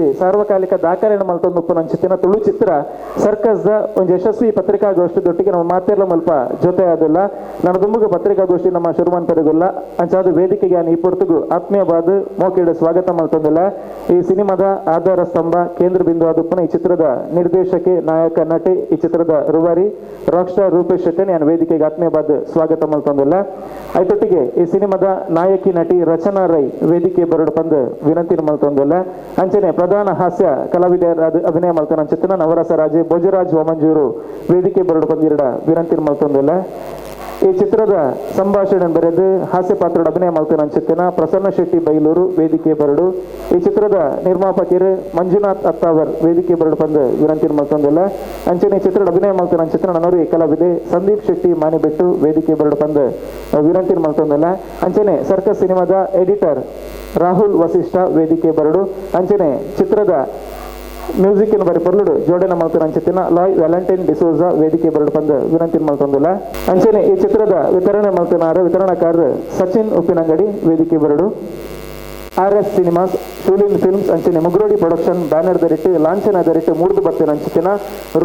ಒಂಜಿ ಸಾರ್ವಕಾಲಿಕ ದಾಖಲೆಯನ್ನು ಮಲ್ತೊಂದುಪ್ಪುನಂಚಿತ್ತಿನ ತುಳು ಚಿತ್ರ ಸರ್ಕಸ್ ದ ಒಂಜಿ ಯಶಸ್ವಿ ಪತ್ರಿಕಾಗೋಷ್ಠಿ ದೊಟ್ಟಿಗೆ ನಮ್ಮ ಮಾತೆರ್ಲ ಮಲ್ಪ ಜೊತೆ ಆದಿಲ್ಲ. ನನ್ನ ದುಂಬುಗ ಪತ್ರಿಕಾಗೋಷ್ಠಿ ನಮ್ಮ ಶುರುಮನ್ ಪೆರಗುಲ್ಲ ಅಂಚಾದ ವೇದಿಕೆಗೆ ಈ ಪೊರ್ತುಗು ಆತ್ಮೀಯವಾದ ಮೋಕಿಡ ಸ್ವಾಗತ ಮಲ್ತೊಂದಿಲ್ಲ. ಈ ಸಿನಿಮಾದ ಆಧಾರ ಸ್ತಂಭ ಕೇಂದ್ರ ಬಿಂದು ಆದುಪ್ಪುನ ಈ ಚಿತ್ರದ ನಿರ್ದೇಶಕಿ, ನಾಯಕ ನಟಿ, ಈ ಚಿತ್ರದ ರೂವಾರಿ ರಾಕ್ ಸ್ಟಾರ್ ರೂಪೇಶ್ ಶೆಟ್ಟಿ ನಾನು ವೇದಿಕೆಗೆ ಆತ್ಮೀಯವಾದ ಸ್ವಾಗತ ಮಲ್ತೊಂದಿಲ್ಲ. ಐತೊಟ್ಟಿಗೆ ಈ ಸಿನಿಮಾದ ನಾಯಕಿ ನಟಿ ರಚನಾ ರೈ ವೇದಿಕೆ ಬರಡು ಪಂದು ವಿನಂತಿ ಮಲ್ತೊಂದಿಲ್ಲ. ಅಂಚನೆ ಪ್ರಧಾನ ಹಾಸ್ಯ ಕಲಾವಿದ ಅಭಿನಯ ಮಲ್ತನ ಚಿತ್ರ ನವರಸ ರಾಜೆ ಭೋಜರಾಜ್ ವಾಮಂಜೂರು ವೇದಿಕೆ ಬರಡು ಪಂದಿರಡ ವಿನಂತಿ ಮಲ್ತೊಂದಿಲ್ಲ. ಈ ಚಿತ್ರದ ಸಂಭಾಷಣೆ ಬರೆದು ಹಾಸ್ಯ ಪಾತ್ರದ ಅಭಿನಯ ಮಲ್ತನ ಚಿತ್ತಿನ ಪ್ರಸನ್ನ ಶೆಟ್ಟಿ ಬೈಲೂರು ವೇದಿಕೆ ಬರಡು. ಈ ಚಿತ್ರದ ನಿರ್ಮಾಪಕರು ಮಂಜುನಾಥ್ ಅತ್ತಾವರ್ ವೇದಿಕೆ ಬರಡು ಪಂದು ವಿನಂತಿ ಮಲ್ತೊಂದಿಲ್ಲ. ಅಂಚನೆ ಚಿತ್ರದ ಅಭಿನಯ ಮಲ್ತನ ಚಿತ್ರ ನನ್ನೋರಿ ಕಲಾವಿದೆ ಸಂದೀಪ್ ಶೆಟ್ಟಿ ಮಾನಿಬೆಟ್ಟು ವೇದಿಕೆ ಬರಡು ಪಂದು ವಿನಂತಿ ಮಲ್ತೊಂದಿಲ್ಲ. ಅಂಚನೆ ಸರ್ಕಸ್ ಸಿನಿಮಾದ ಎಡಿಟರ್ ರಾಹುಲ್ ವಸಿಷ್ಠ ವೇದಿಕೆ ಬರಡು. ಅಂಚನೆ ಚಿತ್ರದ ಮ್ಯೂಸಿಕ್ ಬರಿ ಪೊರ್ಲುಡು ಜೋಡಣೆ ಮಲ್ತನ ಅಂಚಿತ್ತಿನ ಲಾಯ್ ವ್ಯಾಲೆಂಟೈನ್ ಡಿಸೋಜಾ ವೇದಿಕೆ ಬರಡು ಪಂದು ವಿನಂತಿ ಮಲ್ತೊಂದಿಲ್ಲ. ಅಂಚನೆ ಈ ಚಿತ್ರದ ವಿತರಣೆ ಮಲ್ತನಾರ ವಿತರಣಾಕಾರರು ಸಚಿನ್ ಉಪ್ಪಿನಂಗಡಿ ವೇದಿಕೆ ಬರಡು. ಆರ್ ಎಸ್ ಸಿನಿಮಾಸ್, ಶೂಲಿನ್ ಫಿಲ್ಮ್ಸ್ ಅಂಚನೆ ಮುಗ್ರೋಡಿ ಪ್ರೊಡಕ್ಷನ್ ಬ್ಯಾನರ್ ದರಿಟ್ಟು ಲಾಂಛನ ದರಿಟ್ಟು ಮೂರ್ದು ಬತ್ತಿನ ಅಂಚಿತ್ತಿನ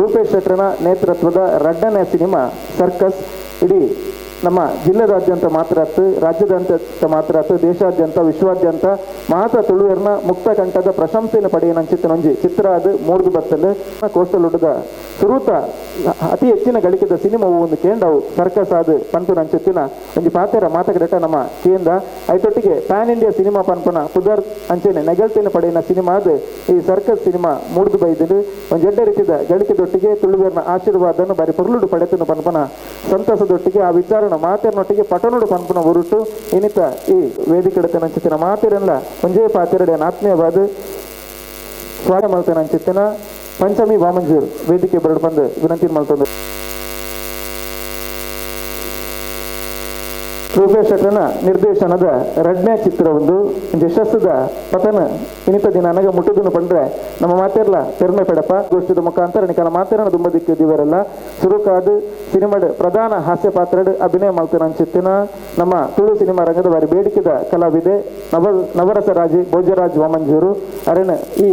ರೂಪೇಶ್ ಶೆಟ್ಟರನ ನೇತೃತ್ವದ ರಡ್ಡನೇ ಸಿನಿಮಾ ಸರ್ಕಸ್ ಇಡೀ ನಮ್ಮ ಜಿಲ್ಲೆದಾದ್ಯಂತ ಮಾತ್ರ ಆತು, ರಾಜ್ಯದಾದ್ಯಂತ ಮಾತ್ರ ಆತು, ದೇಶಾದ್ಯಂತ ವಿಶ್ವಾದ್ಯಂತ ಮಾತ್ರ ತುಳುವೆರ್ನ ಮುಕ್ತ ಕಂಠದ ಪ್ರಶಂಸೆಯನ್ನು ಪಡೆಯನಂಚಿತ್ತನೊಂಜಿ ಚಿತ್ರ ಅದು ಮೂರ್ದು ಬತ್ತಲು ಕೋಸ್ಟಲ್ ಉಡ್ಡದ ಸುರೂತ ಅತಿ ಹೆಚ್ಚಿನ ಗಳಿಕೆದ ಸಿನಿಮಾವು ಒಂದು ಕೇಂದ್ರವು ಸರ್ಕಸ್ ಅದು ಪನ್ಪುನಂಚಿತ್ತಿನ ಒಂಜಿ ಪಾತೆರ ಮಾತಕಡೆಟ ನಮ್ಮ ಕೇಂದ್ರ. ಐತೊಟ್ಟಿಗೆ PAN India cinema ಪನ್ಪುನ ಪುದರ್ ಅಂಚನೆ ನೆಗಲ್ತಿನ ಪಡೆಯಿನ ಸಿನಿಮಾ ಅದು ಈ ಸರ್ಕಸ್ ಸಿನಿಮಾ ಮೂರ್ದು ಬೈದಿದ್ದು ಒಂಜಿ ಎಡ್ಡೆ ರೀತಿಯ ಗಳಿಕೆದೊಟ್ಟಿಗೆ ತುಳುವೆರ್ನ ಆಶೀರ್ವಾದನ್ನು ಬಾರಿ ಪೊರ್ಲುಡು ಪಡೆತನು ಪನ್ಪುನ ಸಂತಸದೊಟ್ಟಿಗೆ ಆ ವಿಚಾರ ಮಾತೆರ್ನೊಟ್ಟಿಗೆ ಪಟನೋಡು ಪನ್ಪುನ ಉರುಟು ಇನ್ನಿತ ಈ ವೇದಿಕೆ ನಂಚಿತ್ತಿನ ಮಾತೆರೆಲ್ಲ ಒಂಜೇ ಪಾತೆರಡೆ ಆತ್ಮೀಯವಾದ ಸ್ವಾಗತ ಮಲ್ತೇನೆ ಅಂಚಿತ್ತಿನ ಪಂಚಮಿ ವಾಮಂಜೂರ್ ವೇದಿಕೆ ಬರಡು ಬಂದು ವಿನಂತಿ ಮಲ್ತೊಂದು. ರೂಪೇಶ್ ಶೆಟ್ಟನ ನಿರ್ದೇಶನದ ರಡ್ನೇ ಚಿತ್ರ ಒಂದು ಯಶಸ್ಸದ ಪತನ ಇನ್ನಿತ ದಿನ ನನಗೆ ಮುಟ್ಟುದನ್ನು ಪಂಡ್ರೆ ನಮ್ಮ ಮಾತೆರ್ಲ ಪೆರ್ಮೆ ಪೆಡಪ ಗೋಷ್ಠಿದ ಮುಖಾಂತರ ನಿಕಲ ಮಾತೆರನ ದುಂಬದಿಕ್ಕೆ ದಿವರೆಲ್ಲ ಸುರುಕಾದ ಸಿನಿಮಾಡ್ ಪ್ರಧಾನ ಹಾಸ್ಯ ಪಾತ್ರಡ್ ಅಭಿನಯ ಮಲ್ತನ ಅಂಚಿತ್ತಿನ ನಮ್ಮ ತುಳು ಸಿನಿಮಾ ರಂಗದ ಬಾರಿ ಬೇಡಿಕೆದ ಕಲಾವಿದೆ ನವರಸ ರಾಜೆ ಭೋಜರಾಜ್ ವಾಮಂಜೂರು ಅರೆನ ಈ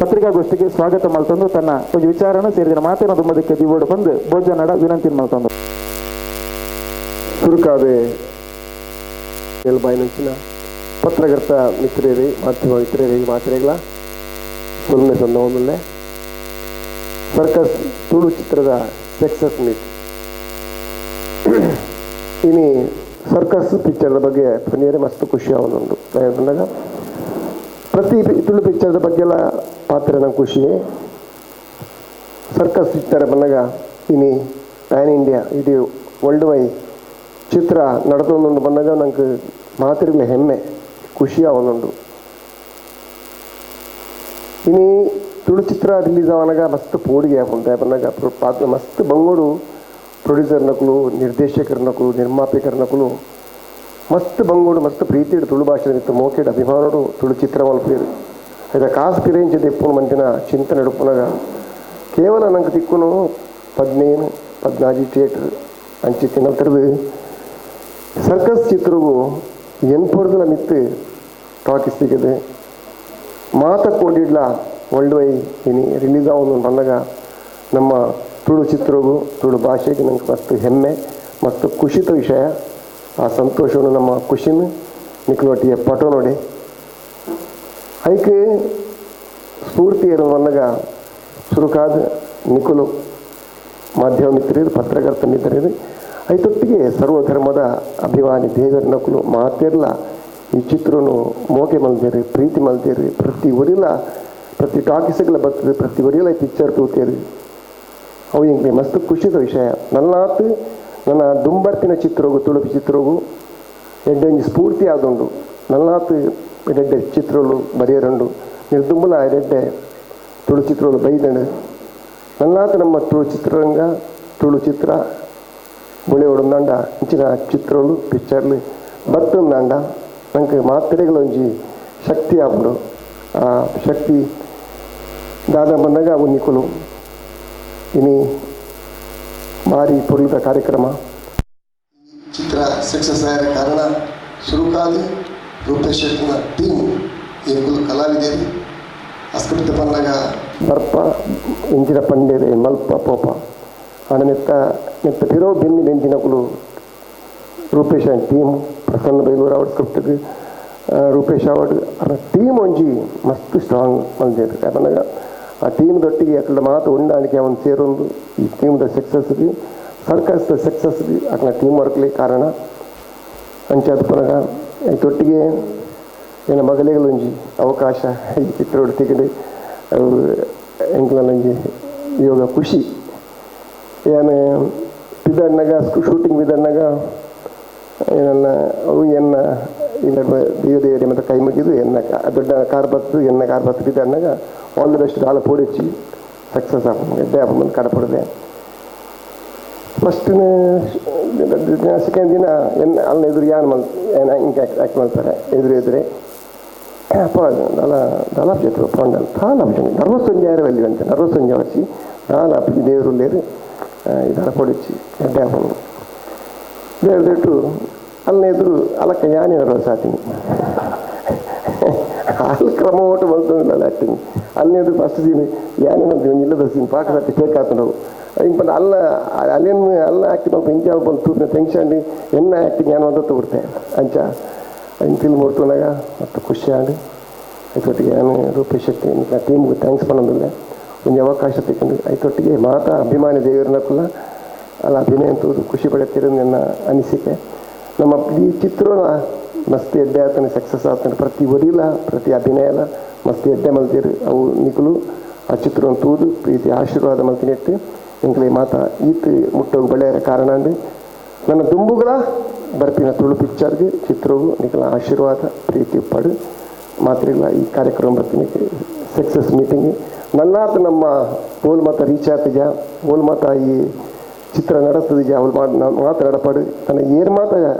ಪತ್ರಿಕಾಗೋಷ್ಠಿಗೆ ಸ್ವಾಗತ ಮಲ್ತೊಂದು ತನ್ನ ಒಂದು ವಿಚಾರನ ಸೇರಿದ ಮಾತಿನ ದುಂಬದಿಕ್ಕೆ ದಿವೋಡು ಬಂದು ಭೋಜನಡ ವಿನಂತಿ ಮಲ್ತೊಂದು. ಸುರುಕಾದೆ ಬಾಯಿನಂಚಿನ ಪತ್ರಕರ್ತ ಮಿತ್ರರೇ, ಮಾಧ್ಯಮ ಮಿತ್ರರೇ, ಮಾತ್ರೆಗಳ ಸೊಲ್ಮೆ ಸಂದವೊಂದುಲ್ಲೆ ಸರ್ಕಸ್ ತುಳು ಚಿತ್ರದ ಸಕ್ಸಸ್ ಮೀಟ್. ಇನಿ ಸರ್ಕಸ್ ಪಿಕ್ಚರ್ದ ಬಗ್ಗೆ ಪನಿಯರೆ ಮಸ್ತ್ ಖುಷಿ ಆವೊಂದುಂಡು. ಪಂಡಾಗ ಪ್ರತಿ ತುಳು ಪಿಕ್ಚರ್ದ ಬಗ್ಗೆ ಎಲ್ಲ ಪಾತ್ರ ನಂಗೆ ಖುಷಿಯೇ. ಸರ್ಕಸ್ ಪಿಕ್ಚರ್ ಬಂದಾಗ ಇನಿ ಪ್ಯಾನ್ ಇಂಡಿಯಾ ಇಡೀ ವರ್ಲ್ಡ್ ವೈ ಚಿತ್ರ ನಡತೊಂದುಂಡು ಬಂದಾಗ ನಂಗೆ ಮಾತಿರ್ಲಿ ಹೆಮ್ಮೆ ಖುಷಿ ಆವೊಂದುಂಡು. ಇನಿ ತುಳು ಚಿತ್ರ ರಿಲೀಸ್ ಆವನಾಗ ಮಸ್ತ್ ಪೋಡಿಗೆ ಆಪುಂಡು. ಬಂದಾಗ ಪಾತ್ರ ಮಸ್ತ್ ಬಂಗೋಡು ಪ್ರೊಡ್ಯೂಸರ್ನಕುಲು, ನಿರ್ದೇಶಕರ್ನಕುಲು, ನಿರ್ಮಾಪಕರ್ನಕುಲು ಮಸ್ತ್ ಬಂಗೋಡು ಮಸ್ತ್ ಪ್ರೀತಿಡು ತುಳು ಭಾಷೆ ಇತ್ತು ಮೋಕೆಡ್ ಅಭಿಮಾನೋಡು ತುಳು ಚಿತ್ರ ಮಲ್ಪೇರು. అయితే ಕಾಸು ಪಿರೇಂಚ ದೆಪ್ಪುನು ಮಂತಿನ ಚಿಂತನೆ ಎಡುಪುನಗ ಕೇವಲ ನಂಗೆ ತಿಕ್ಕುನು 15 14 ಥಿಯೇಟರ್ ಅಂಚಿ ತಿನ್ನಲ್ತಿರ್ದು ಸರ್ಕಸ್ ಚಿತ್ರಗೂ ಎನ್ಪೊರ್ದಲ ಮಿತ್ತು ಟಾಕೀಸ್ ಸಿಗದೆ ಮಾತ ಕೋಡಿಡ್ಲ ವರ್ಲ್ಡ್ ವೈ ಇನಿ ರಿಲೀಸ್ ಆವೊಂದು ಬಂದಾಗ ನಮ್ಮ ತುಳು ಚಿತ್ರಗೂ ತುಳು ಭಾಷೆಗೆ ನಂಗೆ ಮಸ್ತ್ ಹೆಮ್ಮೆ ಮಸ್ತ್ ಖುಷಿತ ವಿಷಯ. ಆ ಸಂತೋಷವನ್ನು ನಮ್ಮ ಖುಷಿನ ನಿಕ್ಲೊಟ್ಟಿಗೆ ಪಟೋ ನೋಡಿ ಐಕೆ ಸ್ಫೂರ್ತಿ ಬಂದಾಗ ಸುರುಕಾದ ನಿಕುಲು ಮಾಧ್ಯಮ ಮಿತ್ರರು, ಪತ್ರಕರ್ತ ಮಿತ್ರರು, ಐತೊಟ್ಟಿಗೆ ಸರ್ವಧರ್ಮದ ಅಭಿಮಾನಿ ದೇವರ ನಕುಲು ಮಾತೆರ್ಲ ಈ ಚಿತ್ರನು ಮೋಕೆ ಮಲ್ತೇರಿ, ಪ್ರೀತಿ ಮಲ್ತೇರಿ, ಪ್ರತಿ ಒರಿಲ ಪ್ರತಿ ಟಾಕೀಸ್ಗಳ ಬರ್ತದೆ, ಪ್ರತಿ ಒರಿಲ ಈ ಪಿಕ್ಚರ್ ತೂತೇರಿ. ಅವು ಎಂಕ್ಲೆ ಮಸ್ತ್ ಖುಷಿದ ವಿಷಯ. ನಲ್ಲಾತ್ ನನ್ನ ದುಂಬರ್ತಿನ ಚಿತ್ರಗೂ ತುಳು ಚಿತ್ರಗೂ ಎಡ್ಡೆ ಸ್ಫೂರ್ತಿ ಆದುಂಡು. ನಲ್ಲಾತ್ ಎಡ್ಡೆ ಚಿತ್ರಗಳು ಬರೆಯರಂಡು ನಿರ್ದುಂಬಲ ಎಡ್ಡೆ ತುಳು ಚಿತ್ರಗಳು ಬೈದಂಡು. ನಲ್ಲಾತ್ ನಮ್ಮ ತುಳು ಚಿತ್ರರಂಗ ತುಳು ಚಿತ್ರ ಬುಳೆಯೋಡುಂದಾಂಡ ಇಂಚಿನ ಚಿತ್ರಗಳು ಪಿಕ್ಚರ್ಲು ಬತ್ತುಂದಾಂಡ ನಂಗೆ ಮಾತ್ರೆಗಳೊಂಜಿ ಶಕ್ತಿ ಆಪುಂಡು. ಆ ಶಕ್ತಿ ದಾದ ಬಂದಾಗ ಅವು ನಿಕುಲು ಇನಿ ಭಾರಿ ಪೊರ್ಲುದ ಕಾರ್ಯಕ್ರಮ. ಚಿತ್ರ ಸಕ್ಸಸ್ ಆದ ಕಾರಣ ಸುರುಕಾದ ರೂಪೇಶ್ ಶೆಟ್ಟಿನ ಟೀಮ್ ಎಂಕುಲು ಕಲಾವಿದರು ಆ ಸ್ಕ್ರಿಪ್ಟ್ ಬಂದಾಗ ಬರ್ಪ ಇಂಚಿನ ಪಂಡೇರೆ ಮಲ್ಪ ಪೋಪ ಆಂಡ ನೆತ್ತ ನೆತ್ತ ಪಿರೋ ಬೆನ್ನಿ ಬೆಂಚಿನಕುಲು ರೂಪೇಶ್ ಆ್ಯಂಡ್ ಟೀಮ್ ಪ್ರಸನ್ನ ಬೈಲೂರು ಅವಡ್ ಸ್ಕ್ರಿಪ್ಟ್ಗೆ ರೂಪೇಶ್ ಅವಡ್ ಅವರ ಟೀಮ್ ಒಂಜಿ ಮಸ್ತ್ ಸ್ಟ್ರಾಂಗ್ ಮಲ್ದೇರು. ಪನ್ನಗ ಆ ಟೀಮ್ ದೊಟ್ಟಿಗೆ ಅಕಲ್ಡ ಮಾತು ಉಂಡಾಣಿಕೆ ಅವನು ಸೇರೊಂದು ಈ ಟೀಮ್ದ ಸಕ್ಸಸ್ಗೆ ಸರ್ಕಸ್ದ ಸಕ್ಸಸ್ಗೆ ಅಕಲ ಟೀಮ್ ವರ್ಕ್ಲಿ ಕಾರಣ. ಅಂಚಾದ ಪನಗ ತೊಟ್ಟಿಗೆ ಏನ ಮಗಲಿಗಳೊಂಜಿ ಅವಕಾಶ ಈ ಚಿತ್ರೋಡು ತಿಗಡು ಅವು ಎಂಕ್ಲೊಂಜಿ ಯೋಗ ಖುಷಿ. ಏನು ಬಿದಣ್ಣಗ ಶೂಟಿಂಗ್ ಬಿದಣ್ಣಗ ಏನನ್ನ ಅವು ಎನ್ನ ಇಲ್ಲ ದೇವ ದೇವರೇ ಮತ್ತು ಕೈ ಮುಗಿದು ಎನ್ನ ದೊಡ್ಡ ಕಾರ್ ಬತ್ತು ಎನ್ನ ಕಾರ್ ಬತ್ತು ಬಿದಣ್ಣಗ all the best ದಾಲ ಪೋಡಿಚ್ಚಿ ಸಕ್ಸಸ್ ಆಪುಂಡು ಎಡ್ಡೆ ಆಪುಂಡು ಕಡಪಡುದೆ. ಫಸ್ಟ್ ಸೆಕೆಂಡ್ ದಿನ ಎನ್ನ ಅಲ್ಲ ಎದುರು ಯಾನ್ ಮಲ್ ಏನ ಹಿಂಗೆ ಆ್ಯಕ್ಟ್ ಮಾಡ್ತಾರೆ ಎದುರು ಎದುರೇ ಅಪ್ಪ ದಾಲ ದಾಲ ಜೊತೆ ಪಂಡ ತಾಲ ನರ್ವಸ್ ಒಂಜಿ ಆರೆ ಬಲ್ಲಿ ಅಂತೆ ನರ್ವಸ್ ಒಂಜಿ ಅವಚ್ಚಿ ದಾಲ ಅಪ್ಪಿ ದೇವರು ಲೇರು ಇದರ ಪೊಡಿಚ್ಚಿ ಎಡ್ಡೆ ಆಪುಂಡು ದೇವ್ರದಿಟ್ಟು ಅಲ್ಲ ಎದುರು ಅಲಕ್ಕ ಯಾನೇ ನರ್ವಸ್ ಆತೀನಿ ಅಲ್ಲಿ ಕ್ರಮ ಓಟು ಬಂತಂದಿಲ್ಲ ಆ್ಯಕ್ಟಿಂಗ್ ಅಲ್ಲಿ ಎದುರು ಫಸ್ಟ್ ಸೀನ್ ಯಾನೇ ಬಂತು ಇಲ್ಲದ ಸೀನ್ ಪಾಕ ಸತ್ತಿ ಟೇಕ್ ಆತಂಡು ಇಂಪಂಡ ಅಲ್ಲ ಅಲ್ಲೇನು ಅಲ್ಲ ಆ್ಯಕ್ಟಿಂಗ್ ಮಲ್ಪ ಇಂಚ ಬಂದು ತೂಪಿನ ಟೆನ್ಷನ್ ಎನ್ನ ಆ್ಯಕ್ಟಿಂಗ್ ಏನು ಅಂತ ತೋರ್ತೆ ಅಂಚ ಇನ್ನು ಫಿಲ್ಮ್ ಓಡ್ತುನಾಗ ಮತ್ತು ಖುಷಿ ಆಂಡ್ ಐತೊಟ್ಟಿಗೆ ನಾನು ರೂಪೇಶ್ ಶೆಟ್ಟಿ ಟೀಮ್ಗೆ thanks ಪನ್ನೊಂದಿಲ್ಲ ಒಂಜಿ ಅವಕಾಶ ತಿಕ್ಕೊಂಡು ಐತೊಟ್ಟಿಗೆ ಮಾತಾ ಅಭಿಮಾನಿ ದೇವರನಕ್ಕಲ್ಲ ಅಲ್ಲ ಅಭಿನಯ ತೋದು ಖುಷಿ ಪಡೆಯುತ್ತೀರ ನನ್ನ ಅನಿಸಿಕೆ. ನಮ್ಮ ಈ ಚಿತ್ರನ ಮಸ್ತ್ ಎಡ್ಡೆ ಆತನ ಸಕ್ಸಸ್ ಆತನ ಪ್ರತಿ ಒರಿಲ ಪ್ರತಿ ಅಭಿನಯಲ ಮಸ್ತ್ ಎಡ್ಡೆ ಮಲ್ತೀರು ಅವು ನಿಕುಲು ಆ ಚಿತ್ರವನ್ನು ತೂದು ಪ್ರೀತಿ ಆಶೀರ್ವಾದ ಮಲ್ತಿನೆಟ್ಟು ಎಂಕ್ಲೆ ಮಾತಾ ಈತ್ ಮುಟ್ಟೋಗಿ ಬೆಳೆಯರ ಕಾರಣ ಅಂದು ನನ್ನ ದುಂಬುಗಳ ಬರ್ಪಿನ ತುಳು ಪಿಕ್ಚರ್ಗೆ ಚಿತ್ರವು ನಿಕಲ ಆಶೀರ್ವಾದ ಪ್ರೀತಿ ಪಡು ಮಾತ್ರಿಲ್ಲ ಈ ಕಾರ್ಯಕ್ರಮ ಬರ್ತೀನಿ ಸಕ್ಸಸ್ ಮೀಟಿಂಗ್ ನನ್ನಾತ ನಮ್ಮ ಓಲ್ ಮಾತ ರೀಚ್ ಆತಿಜ ಓಲ್ ಮಾತ ಈ ಚಿತ್ರ ನಡತದಿಜ ಅವಳು ಮಾತು ನಡಪಾಡು ತನ್ನ ಏರ್ ಮಾತ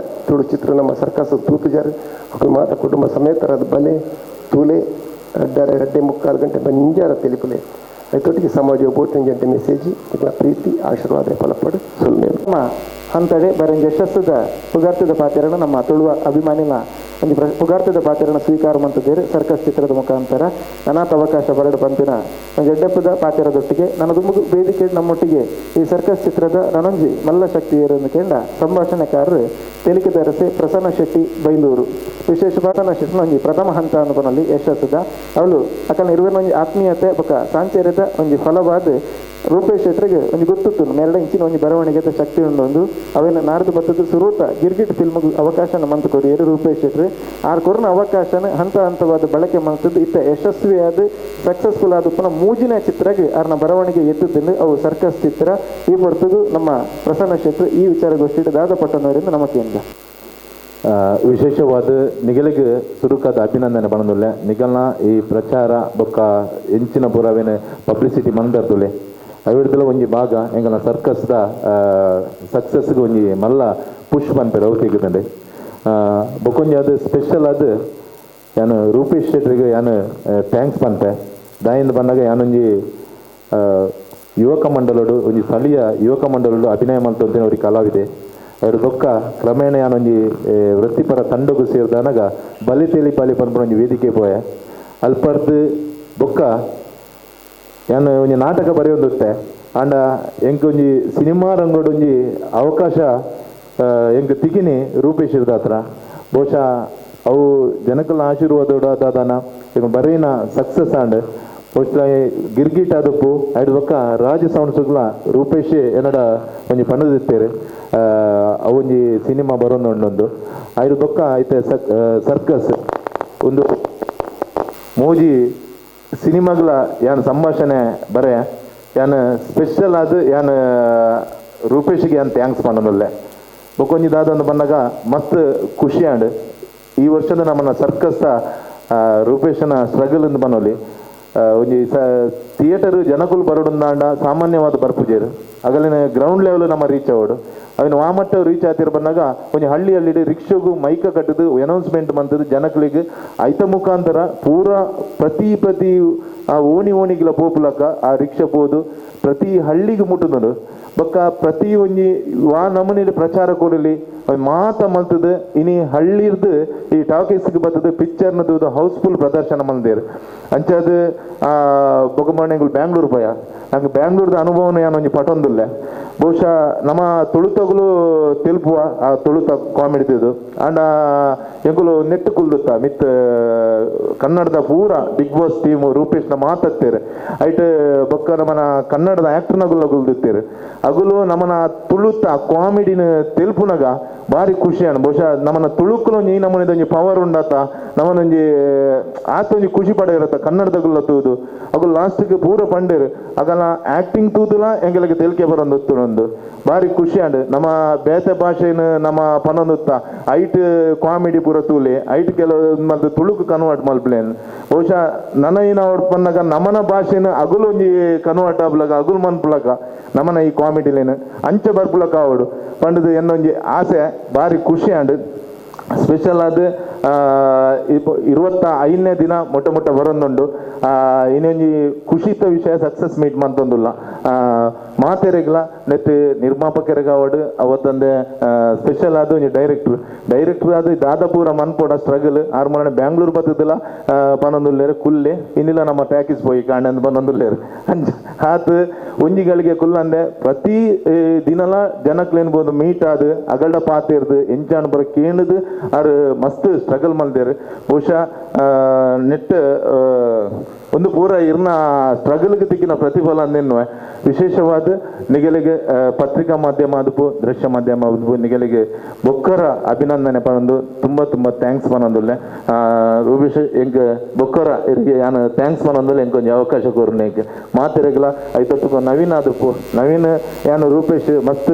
ತುಳು ಚಿತ್ರ ನಮ್ಮ ಸರ್ಕಸ್ ತೂತುಜಾರು ಅವಳು ಮಾತ ಕುಟುಂಬ ಸಮೇತರದ ಬಲೆ ತೂಲೆ ರಡ್ಡಾರೆ ರಡ್ಡೆ ಮುಕ್ಕಾಲು ಗಂಟೆ ಬಂಜಾರ ತಿಳಿಪುಲೆ ಐತೊಟ್ಟಿಗೆ ಸಮಾಜ ಬೋಟಿನ ಗಂಟೆ ಮೆಸೇಜ್ ಇಲ್ಲ ಪ್ರೀತಿ ಆಶೀರ್ವಾದ ಫಲಪಡು ಸುಳ್ಳು. ನಮ್ಮ ಅಂತಡೆ ಬರಂಜ ಯಶಸ್ಸದ ಪುಗಾರ್ತದ ಪಾತ್ರನ ನಮ್ಮ ತುಳುವ ಅಭಿಮಾನಿನ ಒಂದು ಪುಗಾರ್ತದ ಪಾತ್ರನ ಸ್ವೀಕಾರ ಮಂತದೇರು ಸರ್ಕಸ್ ಚಿತ್ರದ ಮುಖಾಂತರ ಅನಾಥ ಅವಕಾಶ ಬರಡು ಪಂಪಿನ ಒಂದು ಎಡ್ಡೆಪ್ಪದ ಪಾತ್ರದೊಟ್ಟಿಗೆ ನನ್ನದು ವೇದಿಕೆ ನಮ್ಮೊಟ್ಟಿಗೆ ಈ ಸರ್ಕಸ್ ಚಿತ್ರದ ನನೊಂಜಿ ಮಲ್ಲ ಶಕ್ತಿ ಏರನ್ನು ಕೇಂದ್ರ ಸಂಭಾಷಣೆಕಾರರು ತೆಲಿಕೆದರಸೆ ಪ್ರಸನ್ನ ಶೆಟ್ಟಿ ಬೈಲೂರು. ವಿಶೇಷ ಪ್ರಸನ್ನ ಶೆಟ್ಟಿ ಒಂಜಿ ಪ್ರಥಮ ಹಂತ ಅನುಪನಲ್ಲಿ ಯಶಸ್ಸದ ಅವಳು ಅಕಲ್ ಇರುವಿನ ಒಂಜಿ ಆತ್ಮೀಯತೆ ಬೊಕ ಸಾಂಚರ್ಯದ ಒಂಜಿ ಫಲವಾದ ರೂಪೇಶ್ ಶೆಟ್ಟರಿಗೆ ಒಂಜಿ ಗೊತ್ತಿತ್ತು ಮೇರಡ ಇಂಚಿನ ಒಂಜಿ ಬರವಣಿಗೆದ ಶಕ್ತಿ ಉಂಡೊಂದು ಅವೇನ ನಾಡ್ದು ಬತ್ತದ ಸುರೂತ ಗಿರ್ಗಿಟ್ ಫಿಲ್ಮ್ಗೆ ಅವಕಾಶನ ಮಂತ್ ಕೊರಿಯರು ರೂಪೇಶ್ ಶೆಟ್ಟರು ಆರ್ ಕೊರನ ಅವಕಾಶನ ಹಂತ ಹಂತವಾದ ಬಳಕೆ ಮಂತದ್ದು ಇತ್ತ ಯಶಸ್ವಿಯಾದ ಸಕ್ಸಸ್ಫುಲ್ ಆದ ಪುನಃ ಮೂಜಿನ ಚಿತ್ರಗೆ ಆರ್ನ ಬರವಣಿಗೆ ಎತ್ತುತ್ತಿಂದು ಅವು ಸರ್ಕಸ್ ಚಿತ್ರ. ಈ ಹೊರತುಗು ನಮ್ಮ ಪ್ರಸನ್ನ ಶೆಟ್ಟರು ಈ ವಿಚಾರಗೋಷ್ಠಿ ದಾದ ಪಟ್ಟಣವರಿಂದ ನಮ್ಮ ಕೇಂದ್ರ ವಿಶೇಷವಾದ ನಿಗಲಿಗೆ ಸುರುಕಾದ ಅಭಿನಂದನೆ ಪಣದುಲ್ಲೆ ನಿಗಲ್ನ ಈ ಪ್ರಚಾರ ಬೊಕ್ಕ ಎಂಚಿನ ಪುರವೇನೆ ಪಬ್ಲಿಸಿಟಿ ಮಂದರ್ತುಲೆ ಅವಿಡ್ದಲ ಒಂಜಿ ಭಾಗ ಎಂಗಲ್ನ ಸರ್ಕಸ್ದ ಸಕ್ಸಸ್ಗೆ ಒಂಜಿ ಮಲ್ಲ ಪುಷ್ ಪನ್ಪೆರ್ ಅವು ತಿಕ್ಕುದಂಡೆ. ಬೊಕ್ಕೊಂಜಿ ಅದು ಸ್ಪೆಷಲ್ ಅದು ಯಾನು ರೂಪೇಶ್ ಶೆಟ್ಟರಿಗೆ ಯಾನು thanks ಪನ್ಪೆ. ದಾಯಿಂದ ಬಂದಾಗ ಯಾನೊಂಜಿ ಯುವಕ ಮಂಡಲೋಡು ಒಂಜಿ ಸ್ಥಳೀಯ ಯುವಕ ಮಂಡಲೋಡು ಅಭಿನಯ ಮಲ್ತೊಂತಿನ ಅವ್ರಿಗೆ ಕಲಾವಿದೆ. ಅವರು ಬೊಕ್ಕ ಕ್ರಮೇಣ ಯಾನೊಂಜಿ ವೃತ್ತಿಪರ ತಂಡಗು ಸೇರಿದನಗ ಬಲಿ ತೇಲಿ ಪಾಲಿ ಪನ್ಪುನ ಒಂಜಿ ವೇದಿಕೆ ಪೋಯೆ ಅಲ್ಪರ್ದು ಬೊಕ್ಕ ಯಾನು ಒಂಜಿ ನಾಟಕ ಬರೆಯೊಂದುತ್ತೆ ಆಂಡ ಎಂಕ್ ಒಂಜಿ ಸಿನಿಮಾ ರಂಗೋಡು ಒಂಜಿ ಅವಕಾಶ ಎಂಕ್ ತಿಕಿನಿ ರೂಪೇಶ್ ಹತ್ರ. ಬಹುಶಃ ಅವು ಜನಕಲ ಆಶೀರ್ವಾದ ದಾದಾನ ಈಗ ಬರೀನ ಸಕ್ಸಸ್ ಆಂಡ್ ಬಹುಶಃ ಗಿರ್ಗಿಟ್ ಆದಪ್ಪು ಐದು ಬೊಕ್ಕ ರಾಜ ಸೌಂಡ್ ಸುಗ್ಲ ರೂಪೇಶ್ ಎನ್ನಡ ಒಂಜಿ ಪಣದಿತ್ತೇರು ಅವೊಂಜಿ ಸಿನಿಮಾ ಬರೋದು ಉಂಡೊಂದು ಐದು ಬೊಕ್ಕ ಐತೆ ಸರ್ಕಸ್ ಒಂದು ಮೋಜಿ ಸಿನಿಮಾಗಳ ಯಾನ್ ಸಂಭಾಷಣೆ ಬರೆ ಯಾನ್ ಸ್ಪೆಷಲ್ ಆದ ಯಾನ್ ರೂಪೇಶ್ಗೆ ಯಾನ್ thanks ಪನ್ನೊಂದುಲ್ಲೆ. ಬೊಕ್ಕೊಂಜಿ ದಾದಂದು ಬಂದಾಗ ಮಸ್ತ್ ಖುಷಿ ಆಂಡ್ ಈ ವರ್ಷದ ನಮ್ಮನ್ನ ಸರ್ಕಸ್ ರೂಪೇಶನ ಸ್ಟ್ರಗಲ್ ಎಂದು ಬನ್ನೊಲಿ ಒಂಜಿ ಥಿಯೇಟರ್ ಜನಕುಲು ಬರೋಡುಂದಾಂಡ ಸಾಮಾನ್ಯವಾದ ಬರ್ಪುಜೇರು ಅಗಲಿನ ಗ್ರೌಂಡ್ ಲೆವೆಲ್ ನಮ್ಮ ರೀಚ್ ಆವಡು ಅವಿನ ವಾಮಟ್ಟ ರೀಚ್ ಆತಿರ ಬಂದಾಗ ಒಂಜಿ ಹಳ್ಳಿ ಹಳ್ಳಿ ರಿಕ್ಷಾಗು ಮೈಕ ಕಟ್ಟದು ಅನೌನ್ಸ್ಮೆಂಟ್ ಮಂತದ್ದು ಜನಗಳಿಗೆ ಐತ ಮುಖಾಂತರ ಪೂರ ಪ್ರತಿ ಪ್ರತಿ ಆ ಓಣಿ ಓಣಿಗಿಲ ಪೋಪುಲಕ್ಕ ಆ ರಿಕ್ಷಾ ಪೋದು ಪ್ರತಿ ಹಳ್ಳಿಗೆ ಮುಟ್ಟುದನು. ಬೊಕ್ಕ ಪ್ರತಿ ಒಂಜಿ ವಾ ನಮೂನೆ ಪ್ರಚಾರ ಕೊರಲಿ ಮಾತ ಮಲ್ತದ ಇನಿ ಹಳ್ಳಿರ್ದು ಈ ಟಾಕೀಸ್ಗೆ ಬರ್ತದೆ ಪಿಕ್ಚರ್ನ ತೂದು ಹೌಸ್ಫುಲ್ ಪ್ರದರ್ಶನ ಮಲ್ದೇರು ಅಂಚಾದ ಬೊಕ್ಕ ಮೊನ್ನೆ ಬ್ಯಾಂಗ್ಳೂರು ಪೋಯ ನಂಗೆ ಬ್ಯಾಂಗ್ಳೂರ್ದ ಅನುಭವನ ಯಾನ್ ಒಂಜಿ ಪಟೊಂದುಲ್ಲೆ ಬಹುಶಃ ನಮ್ಮ ತುಳುತಗುಲು ತೆಲ್ಪುವ ಆ ತುಳುತ ಕಾಮಿಡಿ ತಿದು ಅಂಡ ಎಂಕುಲು ನೆಟ್ಟು ಕುಲ್ದುತ್ತ ಮಿತ್ ಕನ್ನಡದ ಪೂರ big boss team ರೂಪೇಶ್ನ ಮಾತಾಡ್ತೇವೆ ಐಟ್ ಬೊಕ್ಕ ನಮ್ಮನ ಕನ್ನಡದ ಆ್ಯಕ್ಟರ್ನಗುಲ ಕುಲ್ದಿತ್ತೇರು ಅಗುಲು ನಮ್ಮನ ತುಳುತ ಕಾಮಿಡಿನ ತೆಲ್ಪುನಗ ಭಾರಿ ಖುಷಿ ಅಣ್ಣ ಬಹುಶಃ ನಮ್ಮನ ತುಳುಕುಲು ಒಂಜಿ ಈ ನಮ್ಮನಿದ ಒಂಜಿ ಪವರ್ ಉಂಡಾತ ನಮ್ಮನೊಂಜಿ ಆತ ಒಂಜಿ ಖುಷಿ ಪಡ ಇರತ್ತ ಕನ್ನಡದಗುಲ್ಲ ತೂದು ಅಗುಲು ಲಾಸ್ಟ್ಗೆ ಪೂರ ಪಂಡೇರು ಅಗಲ ಆಕ್ಟಿಂಗ್ ತೂದುಲ ಎಂಗಳಿಗೆ ತೆಲಿಕೆ ಬರೋದು ಒಂದು ಭಾರಿ ಖುಷಿ ಅಂಡ್ ನಮ್ಮ ಬೇತೆ ಭಾಷೆನ ನಮ್ಮ ಪನೊಂದುತ್ತ ಐಟ್ ಕಾಮಿಡಿ ಪೂರ ತೂಲೆ ಐಟ್ ಕೆಲವು ಮಲ್ತು ತುಳುಕು ಕನ್ವರ್ಟ್ ಮಲ್ಪ್ಲೇನ್ ಬಹುಶಃ ನನ್ನ ಏನ ಅವ್ರು ಪನ್ನಾಗ ನಮನ ಭಾಷೆನ ಅಗುಲು ಒಂಜಿ ಕನ್ವರ್ಟ್ ಆಬ್ಲಕ ಅಗುಲು ಮನ್ಪುಲಕ ನಮನ ಈ ಕಾಮಿಡಿಲೇನು ಅಂಚೆ ಬರ್ಪುಲಕ ಅವಡು ಪಂಡದು ಎನ್ನೊಂಜಿ ಆಸೆ ಭಾರಿ ಖುಷಿ ಅಂಡ್ ಸ್ಪೆಷಲ್ ಆದ 25ನೇ ದಿನ ಮೊಟ್ಟ ಮೊಟ್ಟ ಬರೋದುಂಡು ಇನ್ನೊಂಜಿ ಖುಷಿತ ವಿಷಯ ಸಕ್ಸಸ್ ಮೀಟ್ ಮಂತೊಂದುಲ್ಲ ಮಾತೆರೆಗ್ಲ ನೆತ್ತು ನಿರ್ಮಾಪಕರಿಗಾವಡು ಅವತ್ತಂದೆ ಸ್ಪೆಷಲ್ ಆದ ಒಂಜಿ ಡೈರೆಕ್ಟ್ರ್ ಡೈರೆಕ್ಟ್ರ್ ಅದು ದಾದಾಪೂರ ಮನ್ಪೋಡ ಸ್ಟ್ರಗಲ್ ಆರು ಮರಣ ಬ್ಯಾಂಗ್ಳೂರು ಬತ್ತದಿಲ್ಲ ಪನೊಂದುಲ್ಲೇರು ಕುಲ್ಲೆ ಇನ್ನಿಲ್ಲ ನಮ್ಮ ಟ್ಯಾಕಿಸ್ ಪೋಯಿ ಕಾಂಡ್ ಪನೊಂದುಲ್ಲೇರು ಅಂಚ ಆತು ಒಂಜಿಗಳಿಗೆ ಕುಲ್ಲಂದೆ ಪ್ರತಿ ದಿನಲ ಜನಕ್ಲೇನ್ಬೋದು ಮೀಟ್ ಆದು ಅಗಲ್ಡ ಪಾತಿರ್ದು ಎಂಚಾಣ ಬರ ಕೇಣದು ಆರು ಮಸ್ತ್ ಸ್ಟ್ರಗಲ್ ಮಲ್ದೇರು ಬಹುಶಃ ನೆಟ್ ಒಂದು ಪೂರ ಇರ್ನ ಸ್ಟ್ರಗಲ್ಗೆ ತಿಕ್ಕಿನ ಪ್ರತಿಫಲ ಅಂದೆನ್ನುವೆ ವಿಶೇಷವಾದ ನಿಗಲಿಗೆ ಪತ್ರಿಕಾ ಮಾಧ್ಯಮ ಆದಪು ದೃಶ್ಯ ಮಾಧ್ಯಮ ಆದಪು ನಿಗಲಿಗೆ ಬೊಕ್ಕರ ಅಭಿನಂದನೆ ಪನೊಂದು ತುಂಬ ತುಂಬ thanks ಪನೊಂದುಲ್ಲೆ ರೂಪೇಶ್ ಎಂಕ್ ಬೊಕ್ಕರ ಇರಿಗೆ ಯಾನು thanks ಪನೊಂದುಲ್ಲೆ ಎಂಕ್ ಒಂಜಿ ಅವಕಾಶ ಕೊರ್ನೆ ಎಂಕ್ ಮಾತೆರೆಗ್ಲ ಐತೊಟ್ಟುಕು ನವೀನ್ ಆದಪು ನವೀನ್ ಯಾನು ರೂಪೇಶ್ ಮಸ್ತ್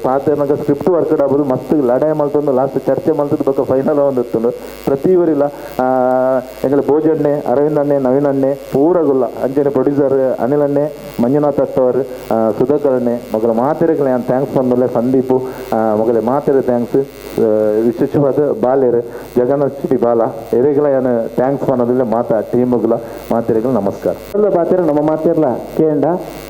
ಪಾತೆರ್ನಗ ಸ್ಕ್ರಿಪ್ಟ್ ವರ್ಕ್ ಆಬೋದು ಮಸ್ತ್ ಲಡಾಯಿ ಮಲ್ತೊಂದು ಲಾಸ್ಟ್ ಚರ್ಚೆ ಮಲ್ತದ ಬೊಕ್ಕ ಫೈನಲ್ ಒಂದಿತ್ತುಂಡು ಪ್ರತಿ ಊರಿಲ್ಲ ಎಂಗಲ ಭೋಜಣ್ಣೆ ಅರವಿಂದ್ ಅಣ್ಣೆ ನವೀನ್ ಅಣ್ಣೆ ಪೂರಗುಲ್ಲ ಅಂಚನೆ ಪ್ರೊಡ್ಯೂಸರ್ ಅನಿಲ್ ಅಣ್ಣೆ ಮಂಜುನಾಥ್ ಅಷ್ಟವರ್ ಸುಧಾಕರ್ ಅಣ್ಣೆ ಮಗಳ ಮಾತೆರೆಗ್ಲ ಯಾನ್ thanks ಬಂದಲ್ಲ ಸಂದೀಪು ಮಗಳ ಮಾತೆರೆ thanks ವಿಶೇಷವಾದ ಬಾಲೇರು ಜಗನ್ನಾಥ್ ಶೆಟ್ಟಿ ಬಾಲ ಎರೆಗ್ಲ ಯಾನ್ thanks ಪನ್ನೋದಿಲ್ಲ ಮಾತಾ ಟೀಮುಗಳ ಮಾತೆರೆಗ್ಲ ನಮಸ್ಕಾರ. ಪಾತೆರ ನಮ್ಮ ಮಾತೆರ್ಲ ಕೇಂಡ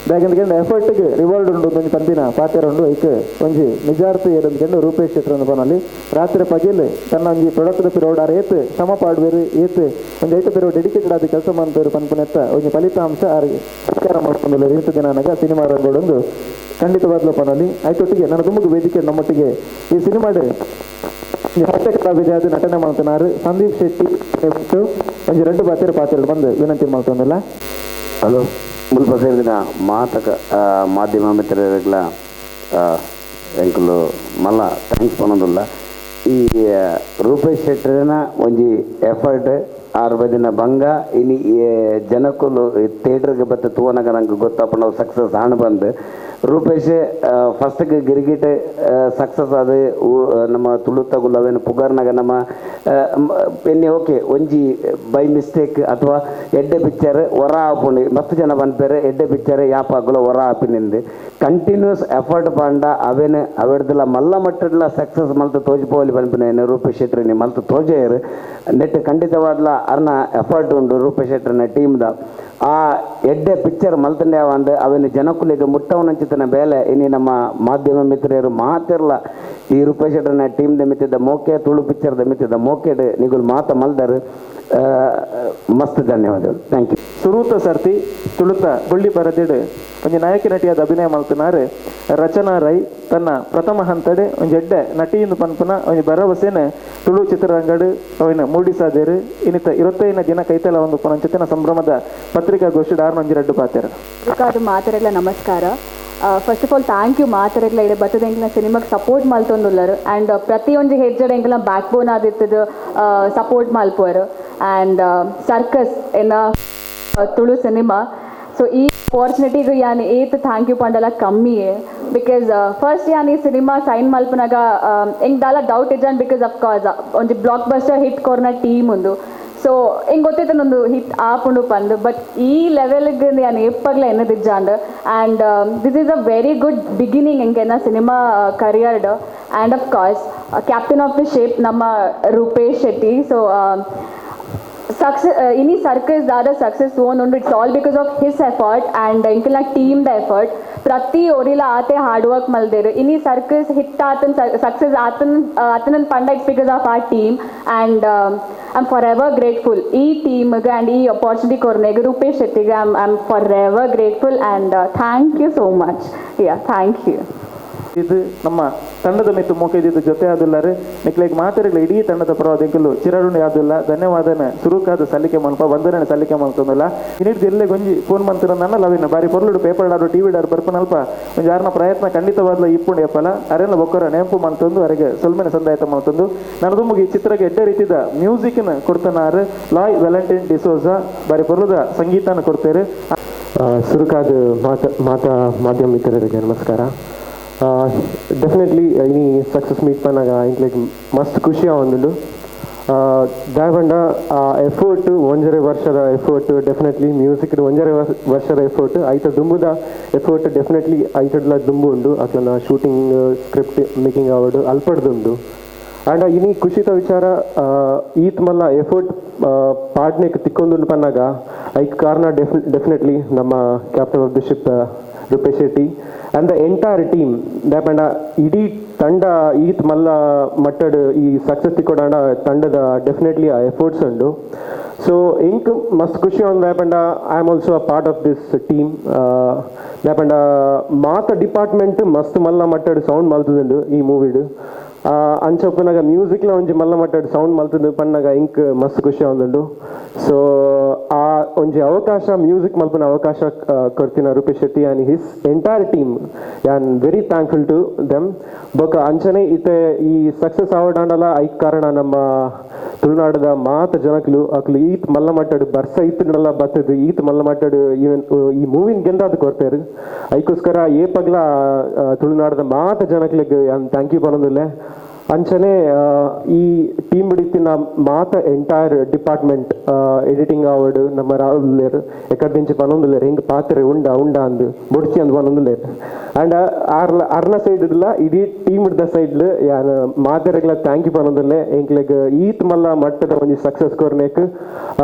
ದಾಗಂದ ಎಫರ್ಟ್ಗೆ ರಿವಾರ್ಡ್ ಉಂಡು ಒಂಜಿ ಪಂದಿನ ಪಾತೆರ ಉಂಡು ಐಕ್ ಒಂಜಿ ನಿಜಾರ್ಥ ಏರಂದ್ಕೊಂಡು ರೂಪೇಶ್ ಶೆಟ್ಟರ್ ಪನಲ್ಲಿ ರಾತ್ರಿ ಪಗೆಲ್ ತನ್ನ ಒಂಜಿ ಪ್ರೊಡಕ್ಟ್ ಪಿರೋಡಾರ್ ಏತ್ ಶ್ರಮ ಪಾಡ್ಬೇರು ಏತ್ ಒಂಜಿ ಐತ ಪಿರೋ ಡೆಡಿಕೇಟೆಡ್ ಆದ ಕೆಲಸ ಮಾಡ್ತಾರೆ ಪನ್ಪುನೆತ್ತ ಒಂಜಿ ಫಲಿತಾಂಶ ಆರಿಗೆ ಸ್ವೀಕಾರ ಮಾಡ್ಕೊಂಡು ಇಂಥ ದಿನ ಸಿನಿಮಾ ರಂಗೋಡೊಂದು ಖಂಡಿತವಾಗ್ಲೂ ಪನಲ್ಲಿ ಆಯ್ತೊಟ್ಟಿಗೆ ನನ್ನ ತುಂಬ ವೇದಿಕೆ ನಮ್ಮೊಟ್ಟಿಗೆ ಈ ಸಿನಿಮಾಡ್ ಕಲಾವಿದ ನಟನೆ ಮಾಡ್తున్నారు ಸಂದೀಪ್ ಶೆಟ್ಟಿ ಒಂಜಿ ಎರಡು ಪಾತ್ರ ಪಾತ್ರ ಬಂದು ವಿನಂತಿ ಮಾಡ್ತೊಂದಿಲ್ಲ. ಹಲೋ ಮುಲ್ಪ ಸೇರಿದಿನ ಮಾತಕ ಮಾಧ್ಯಮ ಮಿತ್ರರಿಗ್ಲ ಎಂಕುಲು ಮಲ್ಲ thanks ಪನೊಂದುಲ್ಲ. ಈ ರೂಪೇಶ್ ಶೆಟ್ಟರ್ನ ಒಂಜಿ ಎಫರ್ಟ್ ಆರು ಬದಿನ ಭಂಗ ಇನಿ ಜನಕ್ಕುಲು ಥಿಯೇಟರ್ಗೆ ಬತ್ತ ತೂವನಾಗ ನಂಗೆ ಗೊತ್ತಾಪಂಡ ಸಕ್ಸಸ್ ಆಣ್ ಬಂದು ರೂಪೇಶ್ ಫಸ್ಟ್ಗೆ ಗಿರಿಗಿಟ್ ಸಕ್ಸಸ್ ಆದ ನಮ್ಮ ತುಳುತಗುಲು ಅವೇನು ಪುಗಾರ್ನಾಗ ನಮ್ಮ ಎನ್ನಿ ಓಕೆ ಒಂಜಿ ಬೈ ಮಿಸ್ಟೇಕ್ ಅಥವಾ ಎಡ್ಡೆ ಪಿಕ್ಚರ್ ಹೊರ ಆಪುಂಡು ಮಸ್ತ್ ಜನ ಪನ್ಪೇರು ಎಡ್ಡೆ ಪಿಕ್ಚರ್ ಯಾಪಾಗುಲ ಹೊರ ಆಪಿನಿಂದು ಕಂಟಿನ್ಯೂಸ್ ಎಫರ್ಟ್ ಪಾಂಡ ಅವೇನು ಅವೆಡ್ದಲ ಮಲ್ಲ ಮಟ್ಟಡ್ಲ ಸಕ್ಸಸ್ ಮಲ್ತು ತೋಜಿಪೋಲಿ ಪನ್ಪಿನ ರೂಪೇಶ್ ಶೆಟ್ಟರ್ ಮಲ್ತು ತೋಜೆಯರು ನೆಟ್ ಖಂಡಿತವಾದ್ಲ ಅರ್ನ ಎಫರ್ಟ್ ಉಂಡು ರೂಪೇಶ್ ಶೆಟ್ಟರ್ನ ಟೀಮ್ದ ಆ ಎಡ್ಡೆ ಪಿಕ್ಚರ್ ಮಲ್ತಂಡೆ ಅಂದ್ ಅವೇನು ಜನಕುಲಿಗೆ ಮುಟ್ಟವನಂಚಿತನ ಬೇಲೆ ಇನಿ ನಮ್ಮ ಮಾಧ್ಯಮ ಮಿತ್ರರು ಮಾತಿರ್ಲ ಈ ರೂಪೇಶ್ ಶೆಟ್ಟರ್ನ ಟೀಮ್ದ ಮಿತ್ತಿದ್ದ ಮೋಕೆ ತುಳು ಪಿಕ್ಚರ್ದ ಮಿತ್ತಿದ್ದ ಮೋಕೆಡ್ ನಿಗುಲ್ ಮಾತ ಮಲ್ದರು ಮಸ್ತ್ ಧನ್ಯವಾದಗಳು. Thank you. ಸುರೂತ ಸರ್ತಿ ತುಳುತ ಬೊಳ್ಳಿ ಪರದೆಡ್ ಒಂಜಿ ನಾಯಕ ನಟಿಯಾದ ಅಭಿನಯ ಮಲ್ತನಾರು ರಚನಾ ರೈ ತನ್ನ ಪ್ರಥಮ ಹಂತಡೆ ಒಂಜಿ ಎಡ್ಡೆ ನಟಿಯಿಂದ ಪನ್ಪುನ ಒಂಜಿ ಭರವಸೆನ ತುಳು ಚಿತ್ರರಂಗಡ್ ಅವನ ಮೂಡಿಸಾದೇರು ಇನ್ನಿತ 25 ದಿನ ಕೈತಲ ಒಂದು ಪನಂಚಿತನ ಸಂಭ್ರಮದ ಪತ್ರಿಕಾಗೋಷ್ಠಿ ಆರ್ನೊಂಜಿ ಒಂಜಿ ರಡ್ಡು ಪಾತೆರ. ಅದು ಮಾತೆರೆಗ್ಲ ನಮಸ್ಕಾರ. First of all thank you ಮಾತೆರೆಗ್ಲ ಇಡೆ ಬತ್ತದ ಎಂಕ್ಲ ಸಿನಿಮಾಗೆ ಸಪೋರ್ಟ್ ಮಲ್ತೊಂದುಲ್ಲರು ಆ್ಯಂಡ್ ಪ್ರತಿಯೊಂಜಿ ಹೆಜ್ಜೆಡ್ ಎಂಕ್ಲ ಬ್ಯಾಕ್ ಬೋನ್ ಆದಿತ್ತದು ಸಪೋರ್ಟ್ ಮಲ್ಪುವರು ಆ್ಯಂಡ್ ಸರ್ಕಸ್ ಎನ್ನ ತುಳು ಸಿನಿಮಾ ಸೊ ಈ ಅಪಾರ್ಚುನಿಟಿಗೆ ಯಾನ್ ಏತ್ thank you ಪಂಡಲ ಕಮ್ಮಿಯೇ because first ಯಾನ್ ಈ ಸಿನಿಮಾ ಸೈನ್ ಮಲ್ಪನಾಗ ಎಂಕ್ ದಾಲ ಡೌಟ್ ಇಜ್ಜಾನ್ because of course ಒಂಜಿ block buster hit ಕೊರ್ನ team ಉಂದು ಸೊ ಎಂಕ್ ಗೊತ್ತಿತ್ತು ಹಿಟ್ ಆಪುಂಡು ಪಂದು ಬಟ್ ಈ ಲೆವೆಲ್ಗೆ ಯಾನ್ ಏಪಗ್ಲ ಎನ್ನದಿಜ್ಜಾಂಡ್ and this is a very good beginning ಎಂಕೆನ cinema ಕರಿಯರ್ಡ್ and of course captain of the ship ನಮ್ಮ ರೂಪೇಶ್ ಶೆಟ್ಟಿ. ಸೊ Success ಇನಿ ಸರ್ಕಸ್ ದಾದ ಸಕ್ಸಸ್ ತಗೊಂಡು it's all because of his effort and ಎಂಕಲ್ನ team the effort. ಪ್ರತಿ ಒರಿಲ ಆತೆ ಹಾರ್ಡ್ ವರ್ಕ್ ಮಲ್ದೇರು ಇನಿ ಸರ್ಕಸ್ ಹಿಟ್ ಆತನ್ ಸಕ್ಸಸ್ ಆತನ್ ಆತನ ಪಂಡ it's because of our team and I am forever grateful ಈ ಟೀಮ್ಗೆ ಆ್ಯಂಡ್ ಈ ಅಪಾರ್ಚುನಿಟಿ ಕೊರ್ನೆಗೆ ರೂಪೇಶ್ ಶೆಟ್ಟಿಗೆ I am forever grateful and thank you so much. Yeah, thank you. ಇದು ನಮ್ಮ ತಂಡದ ಮಿತ್ತು ಮೋಕೆದಿದ್ದು ಜೊತೆ ಆದಿಲ್ಲರೆ ನಿಕ್ಲೆಗ್ ಮಾತುಗಳ ಇಡೀ ತಂಡದ ಪರವಾದ ಚಿರಋಣಿ ಆದಿಲ್ಲ. ಧನ್ಯವಾದನೆ ಸುರುಕಾದ ಸಲ್ಲಿಕೆ ಮಲ್ಪ ವಂದನೆ ಸಲ್ಲಿಕೆ ಮಲ್ತೊಂದಿಲ್ಲ. ಇನ್ನಿಡ್ದು ಎಲ್ಲೇ ಗೊಂಜಿ ಫೋನ್ ಮಂತಿನ ನನ್ನ ಲವಿನ ಬಾರಿ ಪೊರ್ಲುಡು ಪೇಪರ್ ಡಾರು ಟಿವಿ ಡಾರು ಬರ್ಪನಲ್ಪ ಒಂಜಿ ಯಾರನ್ನ ಪ್ರಯತ್ನ ಖಂಡಿತವಾದ್ಲ ಇಪ್ಪುಂಡು ಎಪ್ಪಲ ಅರೆನ ಒಕ್ಕರ ನೆಂಪು ಮಲ್ತೊಂದು ಅರೆಗೆ ಸೊಲ್ಮೆನ ಸಂದಾಯತ ಮಲ್ತೊಂದು ನನದುಮ್ಮಗೆ ಈ ಚಿತ್ರಕ್ಕೆ ಎಡ್ಡೆ ರೀತಿದ ಮ್ಯೂಸಿಕ್ನ ಕೊಡ್ತನಾರು ಲಾಯ್ ವ್ಯಾಲೆಂಟೈನ್ ಡಿಸೋಜಾ ಬಾರಿ ಪೊರ್ಲುದ ಸಂಗೀತನ ಕೊಡ್ತೇವೆ. ಸುರುಕಾದ ಮಾತಾ ಮಾಧ್ಯಮ ಮಿತ್ರರಿಗೆ ನಮಸ್ಕಾರ. ಡೆಫಿನೆಟ್ಲಿ ಇನಿ ಸಕ್ಸಸ್ ಮೀಟ್ ಪನ್ನಾಗ ಇಂಕ್ಲೆಗ್ ಮಸ್ತ್ ಖುಷಿ ಆವೊಂದುಂಡು. ದಾಯಪಂಡ ಆ ಎಫರ್ಟ್ ಒಂಜರೆ ವರ್ಷದ effort definitely music ಒಂಜರೆ ವರ್ಷದ ಎಫರ್ಟ್ ಐತ ದುಂಬುದ ಎಫರ್ಟ್ ಡೆಫಿನೆಟ್ಲಿ ಐತಡ್ಲ ದುಂಬು ಉಂಡು. ಅಕ್ಲನ shooting script making ಆವಡು ಅಲ್ಪಡ್ದುಂಡು. And ಇನಿ ಖುಷಿತ ವಿಚಾರ ಈತ್ ಮಲ್ಲ ಎಫರ್ಟ್ ಪಾಡ್ನೆಕ್ ತಿಕ್ಕೊಂದುಂಡು ಪನ್ನಾಗ ಐಕ್ ಕಾರಣ ಡೆಫಿನೆಟ್ಲಿ ನಮ್ಮ captain of the ship Rupesh Shetty and the entire team. ದಾಪಂಡ ಇಡೀ ತಂಡ ಈತ್ ಮಲ್ಲ ಮಟ್ಟಡ್ ಈ ಸಕ್ಸಸ್ ತಿಕ್ಕೊಡಾಂಡ ತಂಡದ ಡೆಫಿನೆಟ್ಲಿ ಆ ಎಫರ್ಟ್ಸ್ ಉಂಡು. ಸೊ ಇಂಕ್ ಮಸ್ತ್ ಖುಷಿ ಒಂದು ದಾಪಂಡ I am also a part of this team. ದಾಪಂಡ ಮಾತ ಡಿಪಾರ್ಟ್ಮೆಂಟ್ ಮಸ್ತ್ ಮಲ್ಲ ಮಟ್ಟಡ್ ಸೌಂಡ್ ಮಲ್ತದುಂಡು ಈ ಮೂವಿಡ್. ಅಂಚೊಪ್ಪನಾಗ ಮ್ಯೂಸಿಕ್ಲ ಒಂಜಿ ಮಲ್ಲ ಮಟ್ಟಡ್ ಸೌಂಡ್ ಮಲ್ತದು ಪನ್ನಾಗ ಇಂಕ್ ಮಸ್ತ್ ಖುಷಿ ಆವೊಂದುಂಡು. ಸೊ ಆ ಒಂಜಿ ಅವಕಾಶ ಮ್ಯೂಸಿಕ್ ಮಲ್ಪುನ ಅವಕಾಶ ಕೊರ್ತಿನ Rupesh Shetty and his entire team ಯಾನ್ very thankful to them. ಬೊಕ ಅಂಚನೆ ಇತ್ತೆ ಈ ಸಕ್ಸಸ್ ಆವಡಾಂಡಲ ಐಕ್ ಕಾರಣ ನಮ್ಮ ತುಳುನಾಡದ ಮಾತ ಜನಕ್ಲು ಅಕ್ಲು ಈತ್ ಮಲ್ಲ ಮಟ್ಟಡ್ ಬರ್ಸ ಇತ್ತುಂಡಲ ಬತ್ತದು ಈತ್ ಮಲ್ಲ ಮಟ್ಟಡ್ ಈವನ್ ಈ ಮೂವಿನ ಗೆಂದಾದ್ ಕೊರ್ಪೇರು. ಐಕೋಸ್ಕರ ಏಪಗ್ಲ ತುಳುನಾಡದ ಮಾತ ಜನಕ್ಲೆಗ್ ಯಾನ್ thank you ಪನೊಂದುಲ್ಲೆ. ಅಂಚನೆ ಈ ಟೀಮ್ ಬಿಡಿತಿನ ಮಾತ entire department editing ಆವಡ್ ನಮ್ಮ ರಾಹುಲ್ ಎಕ್ಕಡ್ ಪನೊಂದುಲ್ಲೇರು ಹಿಂಗೆ ಪಾತ್ರೆ ಉಂಡ ಉಂಡ ಅಂದು ಬೊಡ್ಚಿ ಅಂದ್ ಪನೊಂದುಲ್ಲೇರು. ಆ್ಯಂಡ್ ಅರ್ನ ಸೈಡ್ ಇಡ್ಲ ಇಡೀ ಟೀಮ್ ಇಡ್ದ ಸೈಡ್ ಯಾನ್ ಮಾತೆರೆಗ್ಲ thank you ಪನೊಂದುಲ್ಲೆ. ಎಂಕ್ಲೆಗ್ ಈತ್ ಮಲ್ಲ ಮಟ್ಟದ ಒಂಜಿ ಸಕ್ಸಸ್ ಕೊರ್ನೇಕ್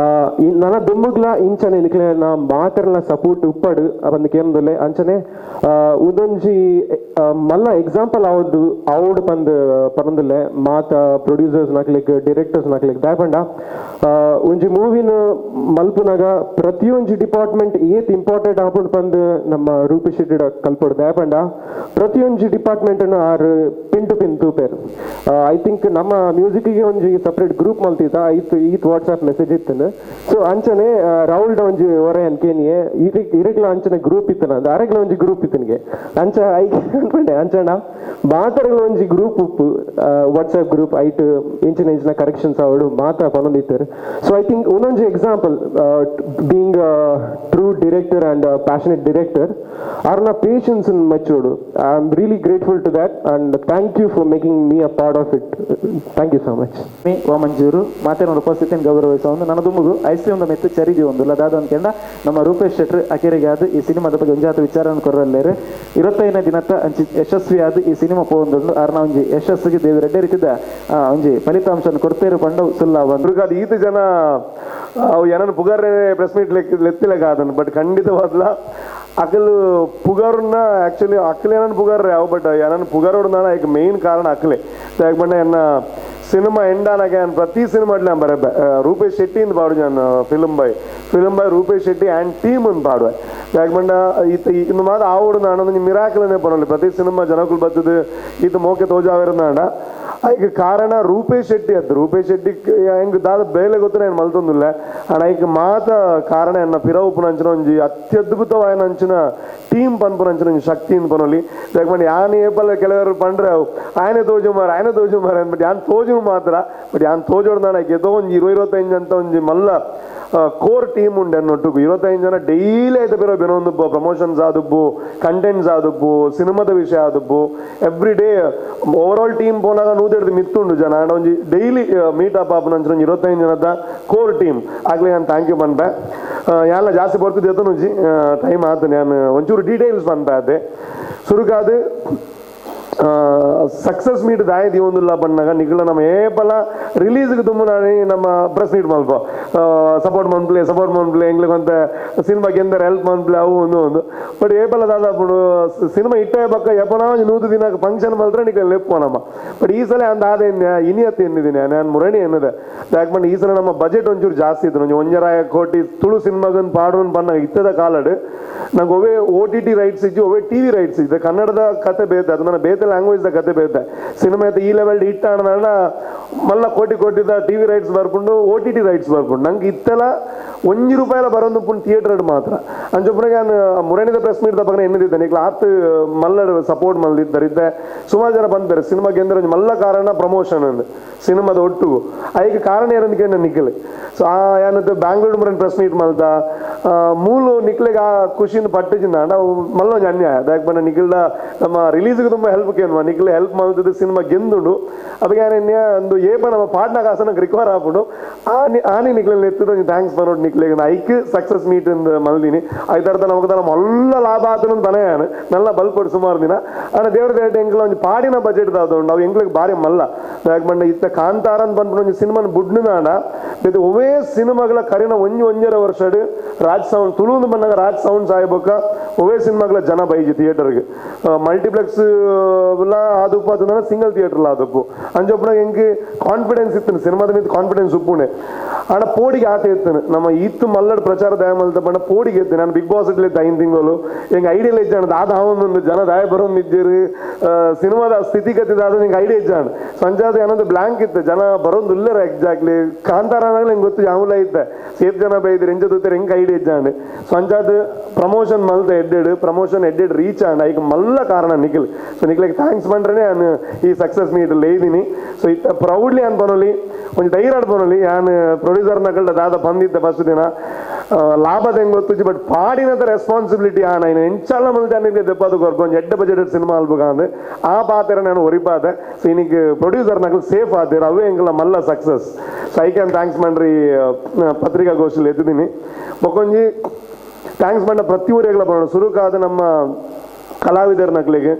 ನನ್ನ ದುಂಬುಗ್ಲ ಇಂಚನೆ ನಿಕ್ಲೆ ನಾ ಮಾತೆರ್ನ ಸಪೋರ್ಟ್ ಉಪ್ಪಡು ಬಂದು ಕೇಂದುಲ್ಲೆ. ಅಂಚನೆ ಉದೊಂಜಿ ಮಲ್ಲ ಎಕ್ಸಾಂಪಲ್ ಆವೊಂದು ಆವಡ್ ಪಂದ್ ಪನೊಂದುಲ್ಲೆ ಮಾತ ಪ್ರೊಡ್ಯೂಸರ್ಸ್ ನಕ್ಲೆಗ್ ಡೈರೆಕ್ಟರ್ಸ್ ನಕ್ಲೆಗ್. ದಾಯಪಂಡ ಒಂಜಿ ಮೂವಿನ ಮಲ್ಪುನಾಗ ಪ್ರತಿಯೊಂಜಿ ಡಿಪಾರ್ಟ್ಮೆಂಟ್ ಏತ್ ಇಂಪಾರ್ಟೆಂಟ್ ಆಪುಂಡು ಪಂದ್ ನಮ್ಮ ರೂಪೇಶ್ ಶೆಟ್ಟಿ ಕಲ್ಪೊಡು. ದಾಯಪಂಡ ಪ್ರತಿಯೊಂಜಿ department R pin to pin ತೂಪೇರು. I think ನಮ್ಮ ಮ್ಯೂಸಿಕ್ಗೆ ಒಂಜಿ ಸಪ್ರೇಟ್ ಗ್ರೂಪ್ ಮಲ್ತಿತ್ತ ಐತ್ ಈತ್ ವಾಟ್ಸ್ಆ್ಯಪ್ ಮೆಸೇಜ್ ಇತ್ತು. ಸೊ ಅಂಚನೆ ರಾಹುಲ್ ಒಂಜಿ ಒರೆ ಅನ್ಕೇನಿಯೇ ಇರಗ್ಲ ಅಂಚನೆ ಗ್ರೂಪ್ ಇತ್ತು ನಂದು ಅರೆಗ್ಲ ಒಂಜಿ ಗ್ರೂಪ್ ಇತ್ತನಿಗೆ ಅಂಚ I ಅನ್ಕೊಂಡೆ ಅಂಚಣ ಮಾತರಗಳ ಒಂಜಿ ಗ್ರೂಪ್ ಉಪ್ಪು ವಾಟ್ಸ್ಆ್ಯಪ್ ಗ್ರೂಪ್ ಐಟ್ ಇಂಚಿನ ಇಂಚಿನ ಕರೆಕ್ಷನ್ಸ್ ಅವಳು ಮಾತಾ ಪನೊಂದಿತ್ತಾರೆ. So I think ಒಂದೊಂಜಿ example being true director and passionate director ಆರ್ನ patience matured. I am really grateful to that and thank you for making me a part of it. Thank you so much. Me Vamanjoor ಮಾತಿನ ಉಪಸ್ಥಿತಿಯನ್ನು ಗೌರವಿಸುವ ಒಂದು ನನ್ನ ದುಂಬುಗು ice cream ಮೆತ್ತು ಚರಿಜಿ ಒಂದು ಅದಾದ ಅಂದ್ಕೊಂಡ ನಮ್ಮ ರೂಪೇಶ್ ಶೆಟ್ಟರ್ ಅಕೆರೆಗೆ ಅದು ಈ ಸಿನಿಮಾದ ಬಗ್ಗೆ ಒಂಜಾತ ವಿಚಾರವನ್ನು ಕೊರಲ್ಲೇರು. 25ನೇ ದಿನತ್ತ ಅಂಚಿ ಯಶಸ್ವಿಯಾದ ಈ ಸಿನಿಮಾ ಪೋಂದುಂಡು ಆರ್ನ ಒಂಜಿ ಯಶಸ್ಸಿಗೆ ದೇವಿ ರೆಡ್ಡಿ ರೀತಿದ ಒಂಜಿ ಫಲಿತಾಂಶ ಕೊಡ್ತೇರು ಪಂಡವು ಸುಲ್ಲ ಬಂದ್ರು. ಅದು ಈತ ಜನ ಅವು ಏನನ್ನು ಪುಗಾರೇ ಪ್ರೆಸ್ ಮೀಟ್ ಲೆತ್ತಿಲಕ ಅದನ್ನು ಬಟ್ ಖಂಡಿತವಾದ್ಲ ಅಕಲ್ ಪುಗಾರನ್ನ ಆ್ಯಕ್ಚುಲಿ ಅಕ್ಕಲೆ ಏನನ್ನು ಪುಗಾರ್ರೆ ಅವು ಬಟ್ ಏನನ್ನು ಪುಗಾರೋಡು ಈಗ ಮೇನ್ ಕಾರಣ ಅಕ್ಕಲೆ. ಯಾಕಂದ್ರೆ ಎನ್ನ ಸಿನಿಮಾ ಎಂಡ್ ಆನಾಗ ಪ್ರತಿ ಸಿನಿಮಾ ನಾನು ಬರಬೆ ರೂಪೇಶ್ ಶೆಟ್ಟಿ ಅಂತ ಪಾಡು ನಾನು film by Rupesh Shetty and team ಅಂತ ಪಾಡುವೆ. ಯಾಕಂದ್ರೆ ಈತ ಇನ್ನು ಮಾತ್ರ ಆವಡು ನಾನು ಮಿರಾಕಲನೇ ಪರವಾಗಿಲ್ಲ ಪ್ರತಿ ಸಿನಿಮಾ ಜನಕ್ಕೂ ಬರ್ತದೆ ಈತ ಮೋಕೆ ತೋಜಾವಿರೋದಾಂಡ ಐಕ್ ಕಾರಣ ರೂಪೇಶ್ ಶೆಟ್ಟಿ ಅದು. ರೂಪೇಶ್ ಶೆಟ್ಟಿ ಹೆಂಗೆ ದಾದ ಬೇಲೆ ಗೊತ್ತ ನಾನು ಮಲ್ತೊಂದಿಲ್ಲ ಅಂಡ್ ಐಕ್ ಮಾತ ಕಾರಣ ಎನ್ನ ಪಿರವುಪುನಂಚಿನ ಒಂಜಿ ಅತ್ಯದ್ಭುತವಾದ ಅಂಚಿನ ಟೀಮ್ ಪನ್ಪುನಂಚಿನ ಒಂಜಿ ಶಕ್ತಿ ಅಂತ ಪನೊಲಿ. ಯಾಕಂದ್ರೆ ಯಾನ್ ಏಪಲ್ಲ ಕೆಲವರು ಪಂಡ್ರೆ ಆಯನೆ ತೋಜು ಮಾರ ಆಯನೆ ತೋಜು ಮಾರ ಬಟ್ ಯಾನ್ ತೋಜು ಮಾತ್ರ ಬಟ್ ಯಾನ್ ತೋಜೋಡು ನಾನು ಐಕ್ ಏತೋ ಒಂಜಿ 20-25 ಅಂತ ಒಂಜಿ ಮಲ್ಲ ಕೋರ್ ಟೀಮ್ ಉಂಡೆ ಅನ್ನೊಟ್ಟುಗು 25 ಜನ ಡೈಲಿ ಐತೆ ಬೇರೆ ಬೇರೆ ಪ್ರಮೋಷನ್ಸ್ ಆದುಬ್ಬು ಕಂಟೆಂಟ್ಸ್ ಆದುಬ್ಬು ಸಿನಿಮಾದ ವಿಷಯ ಆದುಬ್ಬು every day over all team ಪೋನಾಗ ನೂದೆಡ್ದು ಮಿತ್ತುಂಡು ಜನ ಅಂಡ್ ಒಂಜಿ daily meet up ಆಪುನಂಚಿನ ಒಂಜಿ 25 ಜನದ ಕೋರ್ ಟೀಮ್ ಆಗಲಿ ನಾನು thank you ಪನ್ಪೆ. ಯಾಲ್ಲ ಜಾಸ್ತಿ ಬರ್ತಿದ್ದೆ ಒಂಜಿ ಟೈಮ್ ಆತು ನಾನು ಒಂಚೂರು ಡೀಟೇಲ್ಸ್ ಪನ್ಪೆ ಅದೇ ಸುರುಕಾದು Success meet ದಾಯ ದೀವೊಂದುಲ್ಲ ಬಣ್ಣಾಗ ನಿಗಲ ನಮ್ಮ ಏಪಲ ರಿಲೀಸ್ಗೆ ತುಂಬ ನಾನೇ ನಮ್ಮ ಪ್ರೆಸ್ ಮೀಟ್ ಮಲ್ಪ ಸಪೋರ್ಟ್ ಮನ್ಪ್ಲೆ ಸಪೋರ್ಟ್ ಮನ್ಪ್ಲೆ ಎಂಗ್ಲಿಗೆ ಸಿನಿಮಾ ಗೆಂದರೆ ಹೆಲ್ಪ್ ಮನ್ಪ್ಲೆ ಅವು ಒಂದು ಒಂದು ಬಟ್ ಏಪಲ ದಾದಾಪುಡು ಸಿನಿಮಾ ಇಟ್ಟ ಪಕ್ಕ ಎಪ್ಪನ 100 ದಿನ ಫಂಕ್ಷನ್ ಮಲ್ತ್ರೆ ನಿಗಲ್ ಲೆಪ್ಪೋ ನಮ್ಮ. ಬಟ್ ಈ ಸಲ ಅಂದ ಆದ ಇನಿಯತ್ ಎನ್ನಿದ್ದೀನಿ ನಾನು ಮುರಣಿ ಎನ್ನದೆ ಯಾಕಂದ್ರೆ ಈ ಸಲ ನಮ್ಮ ಬಜೆಟ್ ಒಂಚೂರು ಜಾಸ್ತಿ ಇತ್ತು. ಒಂಜಿ 1.5 ಕೋಟಿ ತುಳು ಸಿನಿಮಾಗನ್ ಪಾಡೋನ್ ಬಣ್ಣ ಇತ್ತದ ಕಾಲಡು ನಂಗೆ ಒವೇ OTT rights ಇಜ್ಜಿ, ಒವೇ TV rights ಇದ್ದೆ. ಕನ್ನಡದ ಕತೆ ಬೇತೆ, ಅದು ನನ್ನ ಬೇತೆ ಲ್ಯಾಂಗ್ವೇಜ್ the ಕತೆ ಬೇತೆ. ಸಿನಿಮಾ ಈ ಲೆವೆಲ್ ಇಟ್ಟ ಅಣ್ಣ ಮಲ್ಲ ಕೋಟಿ ಕೋಟಿದ TV rights ಬರ್ಕೊಂಡು OTT rights ಬರ್ಕೊಂಡು ನಂಗೆ ಇತ್ತೆಲ್ಲ 1 ರೂಪಾಯಿಲ ಬರೋದು ಪುಣ್ ಥಿಯೇಟರ್ ಮಾತ್ರ. ಅಂಚೊಪ್ಪನಿಗೆ ನಾನು ಮುರಣಿದ ಪ್ರೆಸ್ ಮೀಟ್ ತಪ್ಪಕನೆ ಎನ್ನದಿದ್ದಾನೆ ಈಗ ಆತ್ ಮಲ್ಲ ಸಪೋರ್ಟ್ ಮಲ್ದಿದ್ದಾರೆ ಇದ್ದೆ ಸುಮಾರು ಜನ ಬಂದ್ಬೇರೆ ಸಿನಿಮಾ ಗೆಂದ್ರೆ ಮಲ್ಲ ಕಾರಣ ಪ್ರಮೋಷನ್ ಅಂದು ಸಿನಿಮಾದ ಒಟ್ಟಿಗೂ ಐಕ ಕಾರಣ ಏನಂತ ನಾನು ನಿಖಲ್. ಸೊ ಆ ಏನಂತ ಬ್ಯಾಂಗ್ಳೂರ್ ಮುರನ್ ಪ್ರೆಸ್ ಮೀಟ್ ಮಲ್ತ ಮೂಲು ನಿಖಲಿಗೆ ಆ ಖುಷಿನ ಪಟ್ಟಿಜಿಂದ ನಾವು ಮಲ್ಲ ಒಂಜಿ ಅನ್ಯಾಯ ಯಾಕೆ ಬಂದ ನಿಖಲ್ದ ನಮ್ಮ ರಿಲೀಸ್ಗೆ ತುಂಬ ಹೆಲ್ಪ್ ಕೇನ್ವ ನಿಖಲ್ ಹೆಲ್ಪ್ ಮಲ್ತದ್ದು ಸಿನಿಮಾ ಗೆಂದುಂಡು ಅವಾಗ ಏನೇನ್ಯ ಒಂದು ಏಪ ನಮ್ಮ ಪಾಟ್ನಾಗ ಆಸನಕ್ಕೆ ರಿಕವರ್ ಆಗ್ಬಿಡು ಆನಿ ನಿಖಲ್ ಎತ್ತಿದ್ದು ಒಂಜಿ thanks ಬರೋಡು ನಿಖಲಿಗೆ hike success meet ಎಂದು ಮಲ್ದಿನಿ. ಐತರ್ಥ ನಮಗೆ ನಮ್ಮ ಎಲ್ಲ ಲಾಭ ಆತನ ಬನೆಯಾನ ನಲ್ಲ ಬಲ್ಪಡು ಸುಮಾರು ದಿನ ಆನ ದೇವ್ರ ದೇಟ ಎಂಕ್ಲ ಒಂಜಿ ಪಾಡಿನ ಬಜೆಟ್ ದಾದ ನಾವು ಎಂಕ್ಲಿಗೆ ಭಾರಿ ಮಲ್ಲ ಯಾಕೆ ಬಂಡ ಇತ್ತ ಕಾಂತಾರ ಅಂತ ಬಂದ್ಬಿಟ್ಟು ಒಂಜಿ ಸಿನಿಮಾನ ಬುಡ್ನಾಡ ಇದು ಒವೇ ಸಿನಿಮಾಗಳ ಕರಿನ 1-1.5 ವರ್ಷ ರಾಜ್ ಸೌಂಡ್ ತುಳುಂದು ಬಂದಾಗ ರಾಜ್ ಸೌಂಡ್ ಸಾಯ್ಬೇಕ ಒವೇ ಸಿನಿಮಾಗಳ ಜನ ಬೈಜಿ ಥಿಯೇಟರ್ಗೆ ಮಲ್ಟಿಪ್ಲೆಕ್ಸ್ ಆದಪ್ಪ ಅದು ಸಿಂಗಲ್ ಥಿಯೇಟರ್ ಆದಪ್ಪು ಅಂಜೊಪ್ಪನ ಹೆಂಗೆ ಕಾನ್ಫಿಡೆನ್ಸ್ ಇತ್ತು ಸಿನಿಮಾದ మీద ಕಾನ್ಫಿಡೆನ್ಸ್ ಉಪ್ಪುಣೆ ಆಣ ಪೋಡಿಗೆ ಆತ ಇತ್ತು ನಮ್ಮ ಇತ್ತು ಮಲ್ಲಡ್ ಪ್ರಚಾರ ದಯ ಮಲ್ತ ಬಣ್ಣ ಪೋಡಿಗೆ ಇತ್ತು. ನಾನು ಬಿಗ್ ಬಾಸ್ ಇಡ್ಲಿ 5 ತಿಂಗಳು ಹೆಂಗೆ ಐಡಿಯಲ್ ಇಜ್ಜಾಣ ದಾದ ಅವನೊಂದು ಜನ ದಾಯ ಬರೋದು ಇದ್ದೀರಿ ಸಿನಿಮಾದ ಸ್ಥಿತಿಗತಿ ದಾದ ನಿಂಗೆ ಐಡಿಯಾ ಇಜ್ಜಾಣ ಸಂಜಾದ ಏನೊಂದು ಬ್ಲಾಂಕ್ ಇತ್ತು ಜನ ಬರೋದು ಇಲ್ಲರ ಎಕ್ಸಾಕ್ಟ್ಲಿ ಕಾಂತಾರ ಹೆಂಗೆ ಗೊತ್ತು ಯಾವಲ ಇತ್ತೆ ಸೇಫ್ ಜನ ಬೈದಿರಿ ಎಂಜ ದೂತಾರೆ ಹೆಂಗೆ ಐಡಿಯಾ ಇಜ್ಜಾಂಡ್ ಸಂಜಾದ ಪ್ರಮೋಷನ್ ಮಲ್ತ ಎಡ್ಡೆಡ್ ಪ್ರಮೋಷನ್ ಎಡ್ಡೆಡ್ ರೀಚ್ ಆಂಡ್ ಐಕ್ ಮಲ್ಲ ಕಾರಣ ನಿಖಿಲ್. ಸೊ ನಿಖಿಲ್ಗೆ thanks ಬಂದ್ರೆ ನಾನು ಈ ಸಕ್ಸಸ್ ಮೀಟ್ ಲೇದಿನಿ. ಸೊ ಇತ್ತ ಪ್ರೌಡ್ಲಿ ಅನ್ಪನೊಲಿ ಒಂಜಿ ಧೈರ್ಯ ಅನ್ಪನೊಲಿ ಯಾನ್ ಪ್ರೊಡ್ಯೂಸರ್ ನಕಲ್ಡ ದಾದ ಬಂದಿದ್ದೆ ಫಸ್ಟ್ ದಿನ ಲಾಭದ ಹೆಂಗೆ ಗೊತ್ತುಜಿ ಬಟ್ ಪಾಡಿನದ ರೆಸ್ಪಾನ್ಸಿಬಿಲಿಟಿ ಆನ ಇನ್ನು ಎಂಚಲ್ಲ ಮಲ್ತೆ ಅನ್ನಿಗೆ ದೆಪ್ಪದು ಕೊರ್ಪು ಒಂಜಿ ಎಡ್ಡ ಬಜೆಟ್ ಸಿನಿಮಾ ಅಲ್ಬುಗಾಂದು ಆ ಪಾತ್ರ ನಾನು ಒರಿಪಾದೆ. ಸೊ ಇನ್ನಿಗೆ ಪ್ರೊಡ್ಯೂಸರ್ ನಕಲ್ ಸೇಫ್ ಆದಿರ ಅವೇ ಎಂಗ್ಲ ಮಲ್ಲ success. So I can thanks ಮಾಡ್ರಿ ಪತ್ರಿಕಾಗೋಷ್ಠಿಲಿ ಎತ್ತಿದ್ದೀನಿ ಬೊಕೊಂಜಿ thanks ಬಂಡ ಪ್ರತಿಯೊರಿಗಳ ಬರೋಣ ಸುರುಕಾದ ನಮ್ಮ ಕಲಾವಿದರ ನಕಲಿಗೆ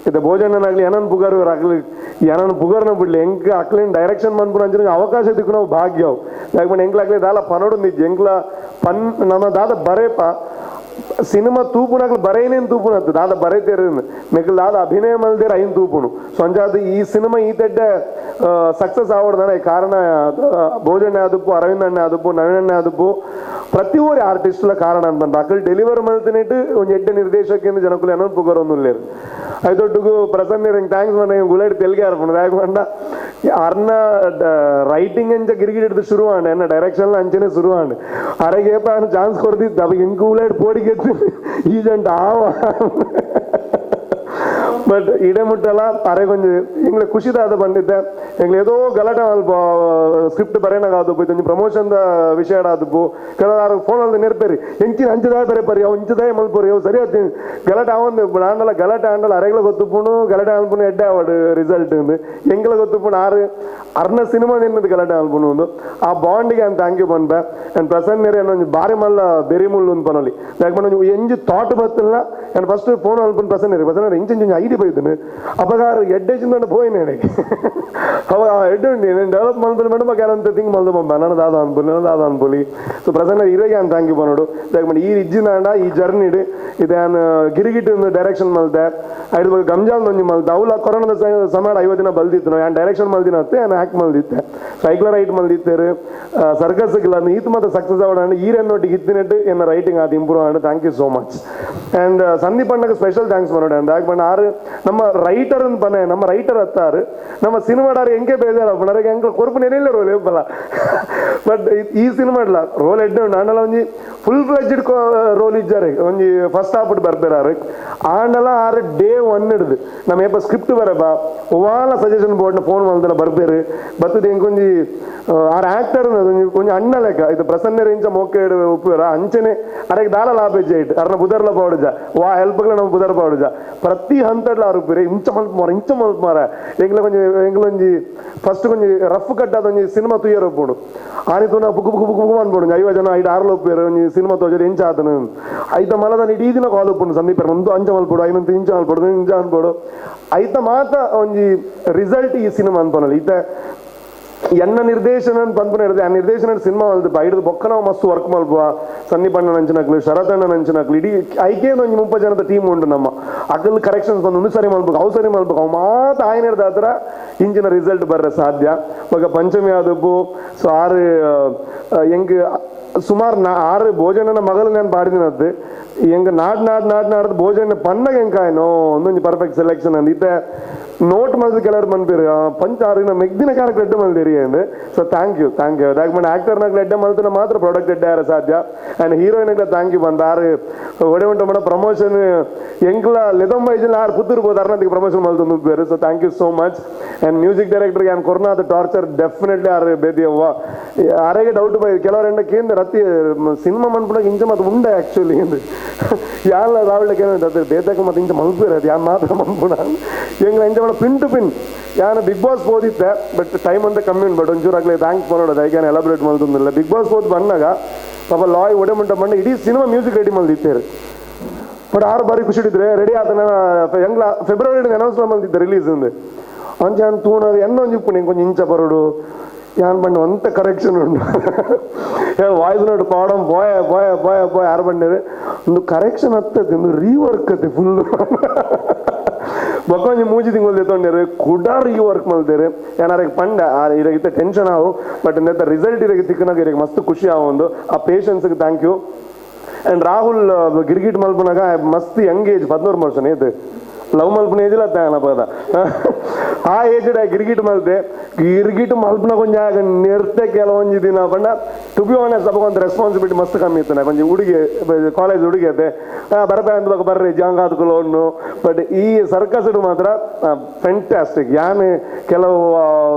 ಇದು ಭೋಜನನಾಗಲಿ ಏನನ್ ಪುಗಾರು ಆಗಲಿ ಏನನ್ ಪುಗಾರ್ನ ಬಿಡಲಿ ಹೆಂಗೆ ಅಕ್ಲೇನು ಡೈರೆಕ್ಷನ್ ಬಂದ್ಬಿಡು ಅಂಚಿನ ಅವಕಾಶ ದಿಕ್ಕು ನಾವು ಭಾಗ್ಯವು ಯಾಕೆ ಎಂಕ್ಲಾಗ್ಲಿ ದಾಲ ಪನೋಡು ನಿಜ ಎಂಕ್ಲ ಪನ್ ನಮ್ಮ ದಾದ ಬರೇಪ ಸಿನಿಮಾ ತೂಪುನಾಗ್ಲಿ ಬರೇನೇನು ತೂಪುನತ್ತು ದಾದ ಬರೇತೇರ ಮೆಕ್ಲು ದಾದ ಅಭಿನಯ ಮಲ್ದೇರ ಐನ್ ತೂಪುನು ಸಂಜಾದ ಈ ಸಿನಿಮಾ ಈ ತೆಡ್ಡೆ ಸಕ್ಸಸ್ ಆವಡ್ದಾನೆ ಕಾರಣ ಭೋಜಣ್ಣ ಆದಪ್ಪು ಅರವಿಂದ ಅಣ್ಣ ಆದಪ್ಪು ನವೀನ್ ಅಣ್ಣ ಆದಪ್ಪು ಪ್ರತಿಯೊರಿ ಆರ್ಟಿಸ್ಟ್ಲ ಕಾರಣ ಅಂತ ಅಕ್ಕಳು ಡೆಲಿವರ್ ಮಲ್ತಿನಿಟ್ಟು ಒಂದು ಎಡ್ಡೆ ನಿರ್ದೇಶಕ ಜನಕ್ಕೂ ಏನೋ ಪುಗರೊಂದು ಐದೊಟ್ಟಿಗೂ ಪ್ರಸನ್ನ ಹಿಂಗೆ thanks ಮನೆ ಗುಲಾಡಿ ತೆಲಿಗೆ ಅರ್ಪಣ ಯಾಕೆ ಬಂಡ ಅರ್ನ ರೈಟಿಂಗ್ ಅಂಚ ಗಿರಿಗಿಡಿ ಹಿಡಿದು ಶುರು ಆಂಡೆ ಎನ್ನ ಡೈರೆಕ್ಷನ್ ಅಂಚನೆ ಶುರು ಆಂಡೆ ಅರೆಗೇಪ ಅವನು ಚಾನ್ಸ್ ಕೊಡ್ತಿದ್ದ ಅವಾಗ ಹಿಂಗೆ ಗುಲಾಡಿ ಪೋಡಿಗೆ ಈ ಜಂಟ ಆವ ಬಟ್ ಇಡೆ ಮುಟ್ಟಲ್ಲ ಅರೆ ಕೊಂಚ ಎಂಗ್ಲೆ ಖುಷಿದಾದ ಬಂದಿದ್ದೆ ಎಂಗ್ಲೆ ಏದೋ ಗಲಾಟೆ ಅಲ್ಪ ಸ್ಕ್ರಿಪ್ಟ್ ಬರೇನಾಗ ಹೋಯ್ತು ಒಂಜಿ ಪ್ರಮೋಷನ್ದ ವಿಷಯ ಆದಪ್ಪು ಕೆಲವರು ಫೋನ್ ಅಲ್ಲಿ ನೆರ್ಪೇರಿ ಎಂಚಿನ ಅಂಚದಾಯ ಬರೆ ಪರಿ ಅವು ಇಂಚದಾಯ ಮಲ್ಪೋರಿ ಅವು ಸರಿ ಆಯ್ತು ಗಲಾಟೆ ಅವೊಂದು ಆಂಡಲ ಗಲಾಟೆ ಆಂಡಲ ಅರೆಗಳ ಗೊತ್ತುಪುಣು ಗಲಾಟೆ ಅಲ್ಪುನು ಎಡ್ಡೆ ಅವಾರ್ಡ್ ರಿಸಲ್ಟ್ ಎಂಗ್ಲ ಗೊತ್ತುಪುಣು ಆರು ಅರ್ನ ಸಿನಿಮಾ ನಿನ್ನದು ಗಲಾಟೆ ಅಲ್ಪುನು ಒಂದು ಆ ಬಾಂಡಿಗೆ ಅಂತ thank you ಬಂದ್ಬೆ and ಪ್ರಸನ್ನ ಒಂಜಿ ಬಾರಿ ಮಲ್ಲ ಬೆರಿ ಮುಳ್ಳು ಒಂದು ಪನೊಲಿ ಯಾಕೆ ಒಂಜಿ ಎಂಜಿ ಥಾಟ್ ಬತ್ತಿಲ್ಲ and first phone ಅಲ್ಪುನ್ ಪ್ರಸನ್ನ ಪ್ರಸನ್ನ ಇಂಚಿನ ಐಡಿ ಬೈದನು ಅಪಗಾರ ಎಡ್ಡೆ ಪೋಯಿನ ಅವಾಗ ಎಡ್ಡೆ ಉಂಡು నేను ಡೆವಲಪ್ ಮಲ್ಪುಲಿ ಮೇಡಮ್ ಯಾರಂತ ಥಿಂಕ್ ಮಲ್ದು పంప ನನ್ನ ದಾದ ಅನ್ಪುಲಿ ನನ್ನ ದಾದ ಅನ್ಪುಲಿ. ಸೊ ಪ್ರಸನ್ನ ಇರಗೆ ಅಂತ thank you ಪನೋಡು ಯಾಕೆ ಈ ಇಜ್ಜಿನಾಂಡ ಈ ಜರ್ನಿಡ್ ಇದು ನಾನು ಗಿರಿಗಿಟ್ಟು ಒಂದು ಡೈರೆಕ್ಷನ್ ಮಲ್ತೆ ಐದು ಬಗ್ಗೆ ಗಂಜಾಲ್ ಒಂಜಿ ಮಲ್ತೆ ಅವಲ ಕೊರೋನಾದ ಸಮಯ 50 ದಿನ ಬಲ್ದಿತ್ತು ನಾನು ಡೈರೆಕ್ಷನ್ ಮಲ್ದಿನ ಅತ್ತೆ ನಾನು ಹ್ಯಾಕ್ ಮಲ್ದಿತ್ತೆ ಸೈಕ್ಲ ರೈಟ್ ಮಲ್ದಿತ್ತೇರು ಸರ್ಕಸ್ ಈತ ಮಾತ್ರ ಸಕ್ಸಸ್ ಆವಡ ಈರೆನ್ನೊಟ್ಟಿಗೆ ಇತ್ತಿನೆಟ್ಟು ಎನ್ನ ರೈಟಿಂಗ್ ಅದು improve and thank you so much. And Sandeep ಅಣ್ಣಗೆ special thanks ಮಾಡೋಣ ಯಾಕೆ ಬಂಡ ಆರು ನಮ್ಮ ರೈಟರ್ ಅಂತ ಬನೆ ನಮ್ಮ ರೈಟರ್ ಹತ್ತಾರು ನಮ್ಮ ಸಿನಿಮಾಡಾರು ಹೆಂಗೆ ಬೇಜಾರಪ್ಪ ನನಗೆ ಹೆಂಗೆ ಕೊರಪು ನೆನೆಲ್ಲ ರೋಲ್ ಇಪ್ಪಲ್ಲ ಬಟ್ ಈ ಸಿನಿಮಾ ಇಲ್ಲ ರೋಲ್ ಎಡ್ಡೆ ಉಂಡು ಆಂಡಲ ಒಂಜಿ full fledged roll ಇಜ್ಜಾರೆ ಒಂಜಿ ಫಸ್ಟ್ ಹಾಫ್ ಬರ್ಬೇರಾರು ಆಂಡಲ ಆರು ಡೇ ಒನ್ ಹಿಡ್ದು ನಮ್ಮ ಏಪ ಸ್ಕ್ರಿಪ್ಟ್ ಬರಪ್ಪ ಒವಾಲ ಸಜೆಷನ್ ಬೋರ್ಡ್ನ ಫೋನ್ ಮಲ್ದಲ್ಲ ಬರ್ಬೇರು ಬತ್ತದ ಹೆಂಗೊಂಜಿ ಆರ್ ಆಕ್ಟರ್ ಒಂಜಿ ಅಣ್ಣ ಲೆಕ್ಕ ಇದು ಪ್ರಸನ್ನ ರೇಂಜ ಮೋಕೇಡು ಉಪ್ಪುರ ಅಂಚನೆ ಅರೆಗೆ ದಾಲ ಲಾಭ ಇಟ್ಟು ಅರ್ನ ಬುದರ್ಲ ಪಾಡುಜ ವಾ ಹೆಲ್ಪ್ಗಳ ನಮ್ಮ ಬುದರ್ ಪಾಡುಜ ಪ್ರತಿ ಹಂತಡ್ಲ ಆರು ಉಪ್ಪುರೆ ಇಂಚ ಮಲ್ಪ ಮಾರ ಇಂಚ ಮಲ್ಪ ಮಾರ ಎಂಗ್ಲ ಕೊಂಚ ಎಂಗ್ಲೊಂಜಿ ಫಸ್ಟ್ ಕೊಂಚ ರಫ್ ಕಟ್ ಆದ ಒಂಜಿ ಸಿನಿಮಾ ತುಯ್ಯರ ಒಪ್ಪುಂಡು ಆನಿ ತೂನ book book book book ಅನ್ಬೋಡು 50 ಜನ ಐದು ಆರ್ಲ ಉಪ್ಪೇರು ಒಂಜಿ ಸಿನಿಮಾ ತೋಜರು ಇಂಚ ಆತನು ಐತ ಮಲದನ ಇಡೀ ದಿನ ಕಾಲ್ ಉಪ್ಪುಂಡು ಸಂದೀಪ ಒಂದು ಅಂಚ ಮಲ್ಪಡು ಐನಂತ ಇಂಚ ಮಲ್ಪಡು ಇಂಚ ಅನ್ಬೋಡು ಐತ ಮಾತ ಒಂಜಿ ರಿಸಲ್ಟ್ ಈ ಸಿನಿಮಾ ಅನ್ಪನಲ್ಲ ಈತ ಎನ್ನ ನಿರ್ದೇಶನ ಪನ್ಪುನ ಇರ್ತದೆ ಆ ನಿರ್ದೇಶನ ಸಿನಿಮಾ ಅಲ್ದು ಬೈಡ್ದು ಬೊಕ್ಕ ನಾವು ಮಸ್ತ್ ವರ್ಕ್ ಮಲ್ಪುವ ಸನ್ನಿ ಬಣ್ಣ ನಂಚಿನಕ್ಲು ಶರತ್ ಅಣ್ಣ ನಂಚಿನಕ್ಲು ಇಡೀ ಐಕೇನು ಒಂಜಿ 30 ಜನದ ಟೀಮ್ ಉಂಟು ನಮ್ಮ ಅಕಲ್ ಕರೆಕ್ಷನ್ಸ್ ಬಂದು ಒಂದು ಸರಿ ಮಲ್ಬೇಕು ಅವು ಸರಿ ಮಲ್ಬೇಕು ಅವು ಮಾತ ಆಯ್ನಿರ್ದ ಹತ್ರ ಇಂಚಿನ ರಿಸಲ್ಟ್ ಬರ್ರೆ ಸಾಧ್ಯ. ಬೊಕ ಪಂಚಮಿ ಆದಪ್ಪು ಸೊ ಆರು ಎಂಕ್ ಸುಮಾರು ಆರು ಭೋಜನನ ಮಗಳು ನಾನು ಪಾಡಿದಿನದ್ದು ಎಂಗ್ ನಾಡ್ ನಾಡ್ ನಾಡ್ ನಾಡ್ದು ಭೋಜನ ಪನ್ನಗ ಎಂಕಾಯನೋ ಒಂದೊಂದು ಪರ್ಫೆಕ್ಟ್ ಸೆಲೆಕ್ಷನ್ ಅಂದ್ ಇತ್ತೆ ನೋಟ್ ಮಲ್ದು ಕೆಲವರು ಮನ್ಪೇರು ಪಂಚ ಆರಿನ ಮೆಗ್ದಿನ ಕ್ಯಾರೆಕ್ಟರ್ ಎಡ್ಡೆ ಮಲ್ದಿರಿ ಅಂದ್. So thank you thank you ದಾಗ್ ಮನೆ ಆಕ್ಟರ್ನಾಗ್ಲ ಎಡ್ಡೆ ಮಲ್ತನ ಮಾತ್ರ ಪ್ರಾಡಕ್ಟ್ ಎಡ್ಡೆ ಯಾರ ಸಾಧ್ಯ. ಆ್ಯಂಡ್ ಹೀರೋಯಿನ್ಗ್ಲ thank you ಬಂದ ಆರು ಒಡೆ ಉಂಟು ಮೇಡಮ್ ಪ್ರಮೋಷನ್ ಎಂಕ್ಲ ಲೆದೊಂಬ ಐಜಲ್ ಆರು ಪುತ್ತೂರು ಅರ್ನದಿಗೆ ಪ್ರಮೋಷನ್ ಮಲ್ತೊಂದು ಉಪ್ಪೇರು. So thank you so much. And music ಡೈರೆಕ್ಟರ್ಗೆ on ಕೊರ್ನಾದ torture definitely ಆರು ಬೇದಿಯವ್ವ ಆರೆಗೆ ಡೌಟ್ ಬೈ ಕೆಲವರೆಂಡ ಕೇಂದ್ರ ರತಿ ಸಿನಿಮಾ ಮನ್ಪುನಾಗ ಇಂಚ ಮತ್ತು ಉಂಡೆ ಆ್ಯಕ್ಚುಲಿ ಅಂದ್ ಯಾಲ ರಾವಳಕ್ಕೆ ಅದು ಬೇತಕ ಮತ್ತು ಇಂಚ ಮಲ್ಪೇರು ಅದು ಯಾನ್ ಮಾತ್ರ ಮನ್ಪುನ ಎಂಗ್ಲ ಇಂಚ ಮಾಡ pin to pin ಯಾನ್ ಬಿಗ್ ಬಾಸ್ ಓದಿದ್ದೆ ಬಟ್ ಟೈಮ್ ಅಂತ ಕಮ್ಮಿ ಉಂಟು ಬಟ್ ಒಂಚೂರು ಆಗಲಿ thanks ಮಾಡೋದು ಐಕ್ಯಾನ್ ಎಲಾಬ್ರೇಟ್ ಮಲ್ತೊಂದಿಲ್ಲ. ಬಿಗ್ ಬಾಸ್ ಓದ್ ಬಂದಾಗ ಪಾಪ ಲಾಯ್ ಒಡೆ ಮುಂಟ ಬಂಡ ಇಡೀ cinema music ready ಮಲ್ದಿತ್ತೇರು but ಆರು ಬಾರಿ ಖುಷಿ ಇದ್ರೆ ರೆಡಿ ಆತನ ಎಂಗ್ಲ ಫೆಬ್ರವರಿ ಅನೌನ್ಸ್ ಮಲ್ತಿದ್ದೆ ರಿಲೀಸ್ ಅಂದೆ ಅಂಚೆ ಅನ್ ತೂನದು ಎನ್ನ ಒಂಜಿ ಉಪ್ಪು ಕೊಂಚ ಇಂಚ ಬರೋಡು ಯಾನ್ ಬಂಡ ಒಂತ ಕರೆಕ್ಷನ್ ಉಂಟು ವಾಯ್ಸ್ ನೋಡು ಪಾಡಂ ಬಾಯ್ ಬಾಯ್ ಬಾಯ್ ಬಾಯ್ ಯಾರು ಬಂಡೇರು ಒಂದು ಕರೆಕ್ಷನ್ ಹತ್ತತ್ತೆ ಒಂದು ರೀವರ್ಕ್ ಅತ್ತೆ ಫುಲ್ ಬೊಕ್ಕ ಒಂಜಿ ಮೂಜಿ ತಿಂಗಳು ಎತ್ತೊಂಡೇರು ಕುಡ ರೀವರ್ಕ್ ಮಲ್ತೇರು ಏನಾರ ಪಂಡ ಇರಗಿತ್ತ ಟೆನ್ಷನ್ ಆವು ಬಟ್ ಇಂದ ರಿಸಲ್ಟ್ ಇರಗೆ ತಿಕ್ಕನಾಗ ಇರಗೆ ಮಸ್ತ್ ಖುಷಿ ಆವು ಒಂದು ಆ ಪೇಷನ್ಸ್ಗೆ thank you. And Rahul Girgit ಮಲ್ಪನಾಗ ಮಸ್ತ್ ಯಂಗ್ ಏಜ್ 14 ವರ್ಷ ಏತ್ ಲವ್ ಮಲ್ಪನ ಏಜಿಲ್ಲ ಪದ ಆ ಏಜ್ ಗಿರ್ಗಿಟ್ ಮಲ್ತೆ ಗಿರ್ಗಿಟ್ ಮಲ್ಪನ ಕೊಂಚ ನಿರ್ತೆ ಕೆಲವೊಂಜಿ ದಿನ ಪಂಡ to be honest ಅಪ್ಪ ಒಂದು ರೆಸ್ಪಾನ್ಸಿಬಿಲಿಟಿ ಮಸ್ತ್ ಕಮ್ಮಿ ಇತ್ತು ಕೊಂಚ ಹುಡುಗಿ ಕಾಲೇಜ್ ಹುಡುಗಿ ಅತ್ತೆ ಬರಬೇ ಅಂದ ಬರ್ರಿ ಜಾಂಗ್ ಆದ್ಕೊಳ್ಳೋನು. ಬಟ್ ಈ ಸರ್ಕಸ್ ಮಾತ್ರ ಫ್ಯಾಂಟಾಸ್ಟಿಕ್ ಯಾನೆ ಕೆಲವು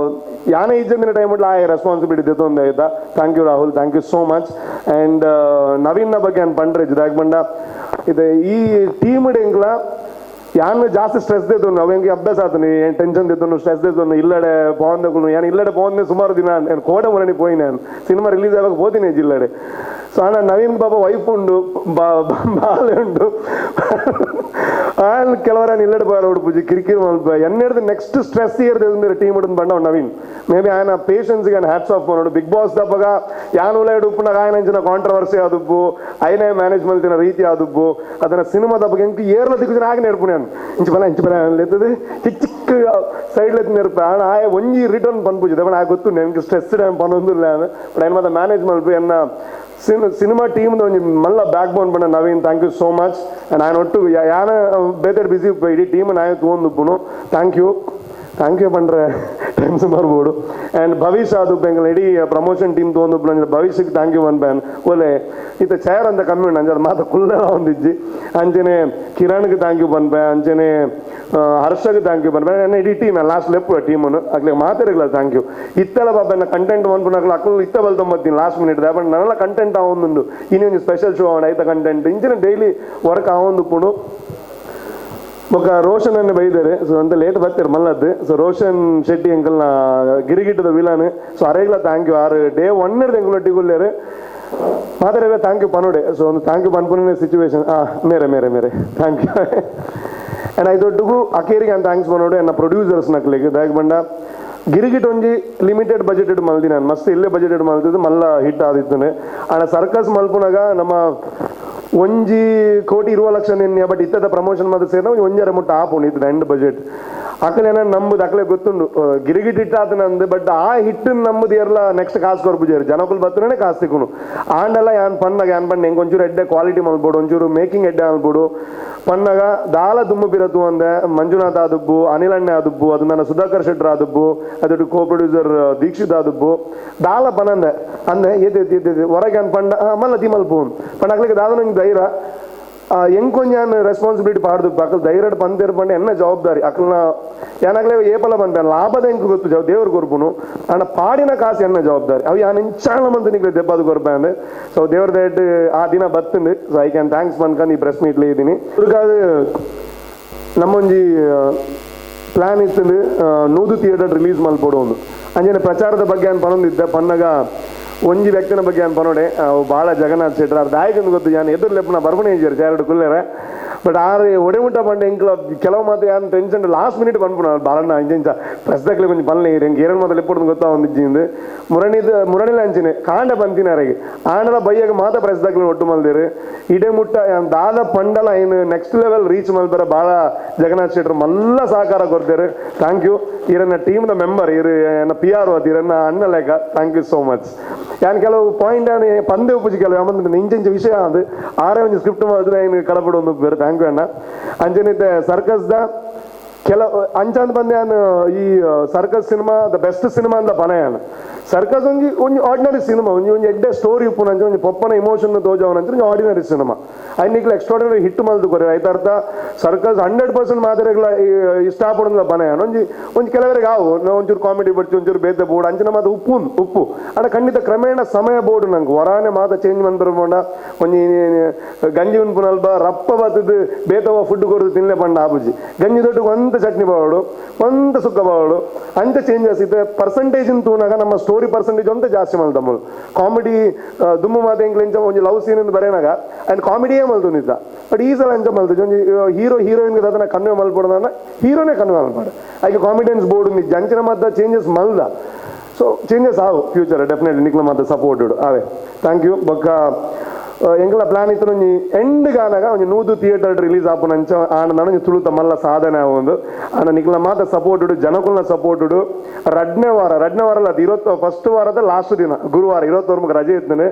ಯಾನೆ ಈಜಂದಿನ ಟೈಮ್ ಆ ರೆಸ್ಪಾನ್ಸಿಬಿಲಿಟಿ ತೊಂದರೆ ಆಯ್ತಾ. Thank you Rahul, thank you so much. And ನವೀನ್ನ ಬಗ್ಗೆ ನಾನು ಪಂಡ್ರೆ ಜಿದಾಗ್ ಬಂಡ ಇದು ಈ ಟೀಮ್ ಎಂಗ್ಲ ಯಾನ್ ಜಾಸ್ತಿ ಸ್ಟ್ರೆಸ್ ದೇತು ಅವ ಹೆಂಗೆ ಅಭ್ಯಾಸ ಆತನಿ ಏನು ಟೆನ್ಷನ್ ದೇತು ಸ್ಟ್ರೆಸ್ ದೇತು ಇಲ್ಲಡೆ ಬಾಂದಗಳು ಏನು ಇಲ್ಲಡೆ ಬಾಂದೆ ಸುಮಾರು ದಿನ ನಾನು ಕೋಡೆ ಮೊರಣಿ ಪೋಯಿ ನಾನು ಸಿನಿಮಾ ರಿಲೀಸ್ ಆವಾಗ ಹೋದಿನಿ ಜಿಲ್ಲಡೆ. ಸೊ ಅಣ್ಣ ನವೀನ್ ಬಾಬಾ ವೈಫ್ ಉಂಡು ಬಾಲೆ ಉಂಡು ಆನ್ ಕೆಲವರ ಇಲ್ಲಡೆ ಬಾರ ಉಡುಪುಜಿ ಕಿರಿಕಿರಿ ಮಲ್ಪ ಎನ್ನೆಡ್ದು next stress year team ಹಿಡಿದು ಬಂಡ ನವೀನ್ ಮೇ ಬಿ ఆయన ಪೇಷನ್ಸ್ಗೆ ఆయన ಹ್ಯಾಟ್ಸ್ ಆಫ್ ಮಾಡೋಡು. ಬಿಗ್ ಬಾಸ್ ದಪ್ಪಗ ಯಾನ್ ಉಲ ಉಪ್ಪುನಾಗ ఆయన ಅಂಚಿನ ಕಾಂಟ್ರವರ್ಸಿ ಆದುಪ್ಪು అయినా మేనేజ్ ಮಲ್ತಿನ ರೀತಿ ಆದುಪ್ಪು ಅದನ್ನ ಸಿನಿಮಾ ದಪ್ಪಗ ಎಂಕ್ ಏರ್ಲ ದಿಕ್ಕು ಆಗ నేర్పు నేను ಇಂಚು ಬಲ ಇಂಚು ಬಲ లేతుంది ಚಿಕ್ಕ ಚಿಕ್ಕ ಸೈಡ್ నేర్ಪ ಆಣ ಆಯ ಒಂಜಿ ರಿಟರ್ನ್ ಪನ್ಪುಜಿ ದಪ್ಪಣ ಆ ಗೊತ್ತು ನನಗೆ ಸ್ಟ್ರೆಸ್ ಪನೊಂದಿಲ್ಲ ಬಟ್ ఆయన ಮಾತ್ರ ಮ್ಯಾನೇಜ್ ಮಲ್ಪು ಎನ್ನ ಸಿನಿಮಾ ಟೀಮ್ ಒಂಜಿ ಮಲ್ಲ ಬ್ಯಾಕ್ ಬೋನ್ ಬಂಡ Naveen thank you so much. And ఆయన ಒಟ್ಟು ಯಾನ ಬೇತೆ ಬಿಸಿ ಇಡೀ ಟೀಮ್ ನಾಯ ತೂಂದುಪ್ಪುನು thank you thank you ಪಂಡ್ರೆ ಟೈಮ್ ಸುಮಾರು ಬೋಡು. ಆ್ಯಂಡ್ ಭವಿಷ್ಯ ಅದು ಬೆಂಗಳೂರು ಇಡೀ ಪ್ರಮೋಷನ್ ಟೀಮ್ ತಗೊಂಡು ಭವಿಷ್ಯಕ್ಕೆ thank you one ಒಲೆ ಈತ ಚೇರ್ ಅಂತ ಕಮ್ಮಿ ಉಂಡು ಅಂಚೆ ಅದು ಮಾತ್ರ ಕುಲ್ಲೆಲ್ಲ ಒಂದಿಜ್ಜಿ ಅಂಚನೆ ಕಿರಣ್ಗೆ thank you ಪನ್ಪೆ ಅಂಚನೆ ಹರ್ಷಗೆ thank you ಪನ್ಪೆ ನನ್ನ ಇಡೀ ಟೀಮ್ ಲಾಸ್ಟ್ ಲೆಪ್ಪು ಟೀಮನ್ನು ಅಗ್ಲಿಗೆ ಮಾತಾಡಿಲ್ಲ thank you. ಇತ್ತೆಲ್ಲ ಪಾಪ ನನ್ನ ಕಂಟೆಂಟ್ ಮನ್ಪುನಕ್ಲು ಅಕ್ಕಲು ಇತ್ತ ಬಲ್ತೊಂಬತ್ತೀನಿ last minute but ನನ್ನೆಲ್ಲ ಕಂಟೆಂಟ್ ಆವೊಂದುಂಡು ಇನ್ನೊಂದು ಸ್ಪೆಷಲ್ ಶೋ ಅವನ ಐತ ಕಂಟೆಂಟ್ ಇಂಚಿನ ಡೈಲಿ ವರ್ಕ್ ಆವೊಂದು ಬೊಕ್ಕ ರೋಷನ್ ಅನ್ನು ಬೈದಾರೆ ಸೊ ಅಂತ ಲೇಟ್ ಬರ್ತಾರೆ ಮಲ್ಲದ್ದು. ಸೊ ರೋಷನ್ ಶೆಟ್ಟಿ ಅಂಕಲ್ನ ಗಿರಿಗಿಟ್ಟದ ವಿಲಾನ್ ಸೊ ಅರೇಗ್ಲ thank you ಆರು ಡೇ ಒನ್ ಎಂಕಲ್ ಒಟ್ಟಿಗುಲ್ಲೇರು ಮಾತಾಡ thank you ಪನೋಡೆ. ಸೊ ಒಂದು thank you ಪನ್ಪುನೇ situation ಮೇರೆ ಮೇರೆ ಮೇರೆ thank you. And ಐದೊಡ್ಡುಗು ಅಕೇರಿಗೆ ಅಂತ thanks ಪನೋಡೆ ಎನ್ನ ಪ್ರೊಡ್ಯೂಸರ್ಸ್ ನಕ್ಲಿಗೆ ದಾಗ್ ಬಂಡ ಗಿರಿಗಿಟ್ ಒಂಜಿ ಲಿಮಿಟೆಡ್ ಬಜೆಟೆಡ್ ಮಲ್ದಿ ನಾನು ಮಸ್ತ್ ಇಲ್ಲೇ ಬಜೆಟೆಡ್ ಮಲ್ತಿದ್ದು ಮಲ್ಲ ಹಿಟ್ ಆದಿತ್ತನೆ. ಆಂಡ ಸರ್ಕಸ್ ಮಲ್ಪುನಾಗ ನಮ್ಮ 1 ಕೋಟಿ 20 ಲಕ್ಷ ನಿನ್ನೆ ಬಟ್ ಇತ್ತದ ಪ್ರಮೋಷನ್ ಮಾತ್ರ ಸೇರಿದ 1.5 ಮುಟ್ಟ ಆಪುಂಡು ಇತ್ತದ ಎಂಡ್ ಬಜೆಟ್ ಅಕಲೆ ನಂಬುದು ಅಕಲೆ ಗೊತ್ತುಂಡು ಗಿರಿಗಿಟ್ ಹಿಟ್ ಆತ ನಂದು ಬಟ್ ಆ ಹಿಟ್ಟನ್ನು ನಂಬುದು ಏರ್ಲ ನೆಕ್ಸ್ಟ್ ಕಾಸು ಕೊರ್ಪುಜೇರು ಜನಕುಲು ಬತ್ತನೇ ಕಾಸು ತಿಕ್ಕುನು ಆಂಡಲ್ಲ ಯಾನ್ ಪನ್ನಾಗ ಯಾನ್ ಪಣ್ಣ ಹೆಂಗೆ ಒಂಚೂರು ಎಡ್ಡೆ ಕ್ವಾಲಿಟಿ ಮಲ್ಬೋಡು ಒಂಚೂರು ಮೇಕಿಂಗ್ ಎಡ್ಡೆ ಮಲ್ಬೋಡು ಪನ್ನಾಗ ದಾಲ ದುಮ್ಮು ಬಿರತು ಅಂದೆ ಮಂಜುನಾಥ್ ಆದುಬ್ಬು ಅನಿಲ್ ಅಣ್ಣೆ ಆದುಬ್ಬು ಅದು ನನ್ನ ಸುಧಾಕರ್ ಶೆಟ್ಟರ್ ಆದುಬ್ಬು ಅದು ಕೋ ಪ್ರೊಡ್ಯೂಸರ್ ದೀಕ್ಷಿತ್ ಆದುಬ್ಬು ದಾಲ ಪನಂದೆ ಅಂದೆ ಎದ್ದು ಎದ್ದು ಎದ್ದು ಹೊರಗೆ ಅನ್ ಪಂಡ ಮಲ್ಲ ತಿ ಮಲ್ಪು ಪಂಡ ಅಕ್ಲಿಗೆ ದಾದ ನಂಗೆ ಧೈರ್ಯ ಎಂಕೊಂಜಾನ್ ರೆಸ್ಪಾನ್ಸಿಬಿಲಿಟಿ ಪಾಡ್ದು ಅಕಲ್ ಧೈರ್ಯ ಪಂತೇರು ಪಂಡ ಎನ್ನ ಜವಾಬ್ದಾರಿ ಅಕಲ್ನ ಏನಾಗಲೇ ಏಪಲ ಪನ್ಪೆ ಲಾಭದ ಎಂಕ್ ಗೊತ್ತು ಜವ ದೇವ್ರು ಕೊರ್ಪುನು ಆಂಡ ಪಾಡಿನ ಕಾಸು ಎನ್ನ ಜವಾಬ್ದಾರಿ ಅವು ಯಾನ್ ಇಂಚಾಲ ಮಂತ್ ನಿಕ್ಲೆ ದೆಬ್ಬದು ಕೊರ್ಪೆ ಅಂದ್. ಸೊ ದೇವ್ರ ದಯಟ್ ಆ ದಿನ ಬತ್ತುಂಡು. So I can thanks ಪನ್ಕಂದು ಈ ಪ್ರೆಸ್ ಮೀಟ್ಲಿ ಇದ್ದೀನಿ. ನಮ್ಮೊಂಜಿ ಪ್ಲಾನ್ ಇತ್ತು 100 ಥಿಯೇಟರ್ ರಿಲೀಸ್ ಮಲ್ಪೊಡು ಒಂದು ಅಂಜನೆ ಪ್ರಚಾರದ ಬಗ್ಗೆ ಅನ್ ಪನೊಂದಿದ್ದೆ ಪನ್ನಗ ಒಂಜಿ ವ್ಯಕ್ತಿನ ಬಗ್ಗೆ ಅನ್ ಪನೋಡೆ ಭಾಳ ಜಗನ್ನಾಥ್ ಶೆಟ್ಟರ್ ಅವ್ರ ದಾಯಕಂದು ಗೊತ್ತು ಯಾನ್ ಎದುರು ಲೆಪ್ಪನ ಬರ್ಬಣೆ ಇಜ್ಜಾರು ಚಾರಡು ಕುಲ್ಲೆರೆ. ಬಟ್ ಆರು ಒಡೆ ಮುಟ್ಟ ಪಂಡ ಎಂಕ್ಲ ಕೆಲವು ಮಾತು ಯಾನ್ tension last minute ಪನ್ಪುಣ ಬಾಳಣ್ಣ ಇಂಚ ಪ್ರೆಸ್ ದಕ್ಲೆ ಕೊಂಚ ಪನ್ಲೆ ಎಂಕ್ ಏರನ್ ಮಾತ ಲೆಪ್ಪೊಡು ಗೊತ್ತಾ ಒಂದಿಜ್ಜಿಂದು ಮುರಣಿದ ಮುರಣಿಲ ಅಂಚಿನೆ ಕಾಂಡ ಬಂತಿನಾರೆಗೆ ಆಂಡಲ ಬಯ್ಯಗ ಮಾತ ಪ್ರೆಸ್ ದಕ್ಲೆ ಒಟ್ಟು ಮಲ್ದಿರು ಇಡೆ ಮುಟ್ಟ ಯಾನ್ ದಾದ ಪಂಡಲ ಏನು next level reach ಮಲ್ಪರ ಭಾಳ ಜಗನ್ನಾಥ್ ಶೆಟ್ಟರ್ ಮಲ್ಲ ಸಹಕಾರ ಕೊಡ್ತಾರೆ. Thank you. ಇರನ್ನ ಟೀಮ್ನ member ಇರು ಎನ್ನ ಪಿ ಆರ್ ಅದು ಇರನ್ನ ಅಣ್ಣ ಲೆಕ್ಕ. Thank you so much. ಯಾನ್ ಕೆಲವು ಪಾಯಿಂಟ್ ಪಂದೆ ಉಪ್ಪುಜಿ ಕೆಲವು ಯಾಮಂದ್ರೆ ಇಂಚ ವಿಷಯ ಅದು ಆರೇ ಒಂಜಿ ಸ್ಕ್ರಿಪ್ಟ್ ಮಾಡಿದ್ರೆ ಏನು ಕಳಪಡು ಒಂದು ಬೇರೆ. Thank you ಅಣ್ಣ. ಅಂಚನಿತ್ತೆ ಸರ್ಕಸ್ದ ಕೆಲವು ಅಂಚಾಂದ್ ಬಂದೆ ನಾನು ಈ circus cinema the best cinema ಅಂತ ಪನಯಾನ. ಸರ್ಕಸ್ ಒಂಜಿ ಒಂಜಿ ಆರ್ಡಿನರಿ ಸಿನಿಮಾ ಒಂಜಿ ಒಂಜಿ ಎಡ್ಡೆ ಸ್ಟೋರಿ ಉಪ್ಪುನಂಚ ಒಂಜಿ ಪೊಪ್ಪನ ಇಮೋಷನ್ ತೋಜವನಂಚ ಒಂಜಿ ಆರ್ಡಿನರಿ ಸಿನಿಮಾ ಐನ್ ನಿಕ್ಲ ಎಕ್ಸ್ಟ್ರಾರ್ಡಿನರಿ ಹಿಟ್ ಮಲ್ದು ಕೊರೆ ಐತರ್ಥ ಸರ್ಕಸ್ 100% ಮಾದರಿಗಳ ಇಷ್ಟ ಆಪುಡುಂದ ಪನಯಾನ. ಒಂಜಿ ಒಂಜಿ ಕೆಲವರಿಗೆ ಆವು ಒಂಚೂರು ಕಾಮಿಡಿ ಬಡ್ಚಿ ಒಂಚೂರು ಬೇತೆ ಬೋರ್ಡ್ ಅಂಚಿನ ಮಾತ ಉಪ್ಪು ಉಪ್ಪು ಅಡ ಖಂಡಿತ ಕ್ರಮೇಣ ಸಮಯ ಬೋರ್ಡು ನಂಗೆ ವರಾನೆ ಮಾತ ಚೇಂಜ್ ಮಂತ್ರ ಒಂಜಿ ಗಂಜಿ ಉನ್ಪುನಲ್ಪ ರಪ್ಪ ಬತ್ತದು ಬೇತವ ಫುಡ್ ಕೊರದು ತಿನ್ಲೆ ಪಂಡ ಆಪುಜಿ ಗಂಜಿ ದೊಡ್ಡ ಒಂತ ಚಟ್ನಿ ಬಾವಡು ಒಂತ ಸುಕ್ಕ ಬಾವಡು ಅಂಚ ಚೇಂಜಸ್ ಇತ್ತೆ ಪರ್ಸೆಂಟೇಜ್ ತೂನಾಗ ನಮ್ಮ ಸ್ಟೋರಿ ಪರ್ಸೆಂಟೇಜ್ ಅಂತ ಜಾಸ್ತಿ ಮಲ್ತಮ್ಮಳು ಕಾಮಿಡಿ ದುಮ್ಮು ಮಾತೆ ಎಂಕ್ಲೆಂಚ ಒಂಜಿ ಲವ್ ಸೀನ್ ಬರೇನಾಗ ಅಂಡ್ ಕಾಮಿಡಿಯೇ ಮಲ್ತೊಂದಿದ್ದ. ಬಟ್ ಈ ಸಲ ಅಂಚ ಮಲ್ತು ಒಂಜಿ ಹೀರೋ ಹೀರೋಯಿನ್ಗೆ ಅದನ್ನ ಕನ್ವೆ ಮಲ್ಪಡೋದನ್ನ ಹೀರೋನೇ ಕನ್ವೆ ಮಲ್ಪಾಡು ಐಕೆ ಕಾಮಿಡಿಯನ್ಸ್ ಬೋರ್ಡ್ ನಿಜ್ಜ ಅಂಚಿನ ಮಾತ ಚೇಂಜಸ್ ಮಲ್ದ. ಸೊ ಚೇಂಜಸ್ ಆವು ಫ್ಯೂಚರ್ ಡೆಫಿನೆಟ್ಲಿ ನಿಕ್ಲ ಮಾತ ಸಪೋರ್ಟ್ ಅವೇ. Thank you. ಬೊಕ್ಕ ಎಂಕಲ ಪ್ಲಾನ್ ಇತ್ತು ಒಂಜಿ ಎಂಡ್ ಗಾನಾಗ ಒಂಜಿ 100 ಥಿಯೇಟರ್ ರಿಲೀಸ್ ಆಪುನಂಚ ಆನಂದ ಒಂಜಿ ತುಳುತ ಮಲ್ಲ ಸಾಧನೆ ಒಂದು ಆಂಡ ನಿಕ್ಲ ಮಾತ ಸಪೋರ್ಟ್ ಜನಕುಲ್ನ ಸಪೋರ್ಟ್. ರಡ್ನೇ ವಾರ ಅಲ್ಲ ಫಸ್ಟ್ ವಾರದ ಲಾಸ್ಟ್ ದಿನ ಗುರುವಾರ 29 ರಜೆ ಇತ್ತು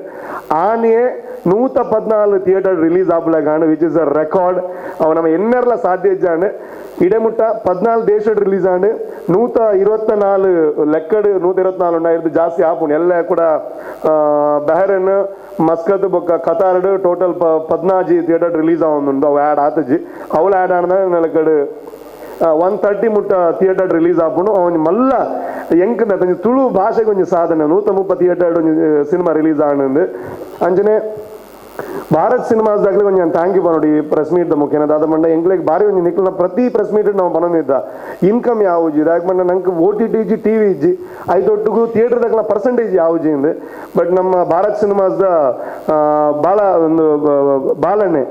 ಆನೆಯೇ 114 ಥಿಯೇಟರ್ ರಿಲೀಸ್ ಆಪುಲಗಾಂಡ್ which is a record. ಅವು ನಮ್ಮ ಎನ್ನೆರ್ಲ ಸಾಧ್ಯ ಇಜ್ಜಾಂಡ್ ಇಡೆಮುಟ್ಟ 14 ದೇಶ ರಿಲೀಸ್ ಆಂಡ್ 124 ಲೆಕ್ಕಡ್ 124 ಉಂಡಾಯಿರ್ದು ಜಾಸ್ತಿ ಆಪುಂಡು ಎಲ್ಲ ಕೂಡ ಬಹರನ್ ಮಸ್ಕತ್ ಬೊಕ್ಕ Qatar total 14 theatre release ಆವೊಂದುಂಡು ಅವು ಆ್ಯಡ್ ಆತಜಿ ಅವಳು ಆ್ಯಡ್ ಆಂಡ ಲೆಕ್ಕಡ್ 130 ಮುಟ್ಟ ಥಿಯೇಟರ್ ರಿಲೀಸ್ ಆಪುಂಡು. ಅವನು ಮಲ್ಲ ಎಂಕ್ ಒಂಜಿ ತುಳು ಭಾಷೆಗೆ ಒಂಜಿ ಸಾಧನೆ 130 ಥಿಯೇಟರ್ ಒಂಜಿ ಸಿನಿಮಾ ರಿಲೀಸ್ ಆಂಡ್. ಅಂಚನೆ ಭಾರತ್ ಸಿನಿಮಾಸ್ ದಾಗಲಿ ಒಂಜಿ thank you ಪನೋಡಿ press meet the ಮುಖೇನ ದಾದ ಮಂಡ ಎಂಕ್ಲೆಗ್ ಬಾರಿ ಒಂಜಿ ನಿಕ್ಲ್ನ ಪ್ರತಿ ಪ್ರೆಸ್ ಮೀಟ್ ನಾವು ಪನೊಂದಿದ್ದ ಇನ್ಕಮ್ ಯಾವುಜಿ ದಾಯಕ್ ಮಂಡ ನಂಗೆ O T T ಇಜ್ಜಿ ಟಿ ವಿ ಇಜ್ಜಿ ಐದೊಟ್ಟಿಗೂ ಥಿಯೇಟರ್ ದಾಗಲ ಪರ್ಸೆಂಟೇಜ್ ಯಾವುಜಿ ಇಂದು. ಬಟ್ ನಮ್ಮ ಭಾರತ್ ಸಿನಿಮಾಸ್ದ ಬಾಳ ಒಂದು ಬಾಲಣ್ಣೆ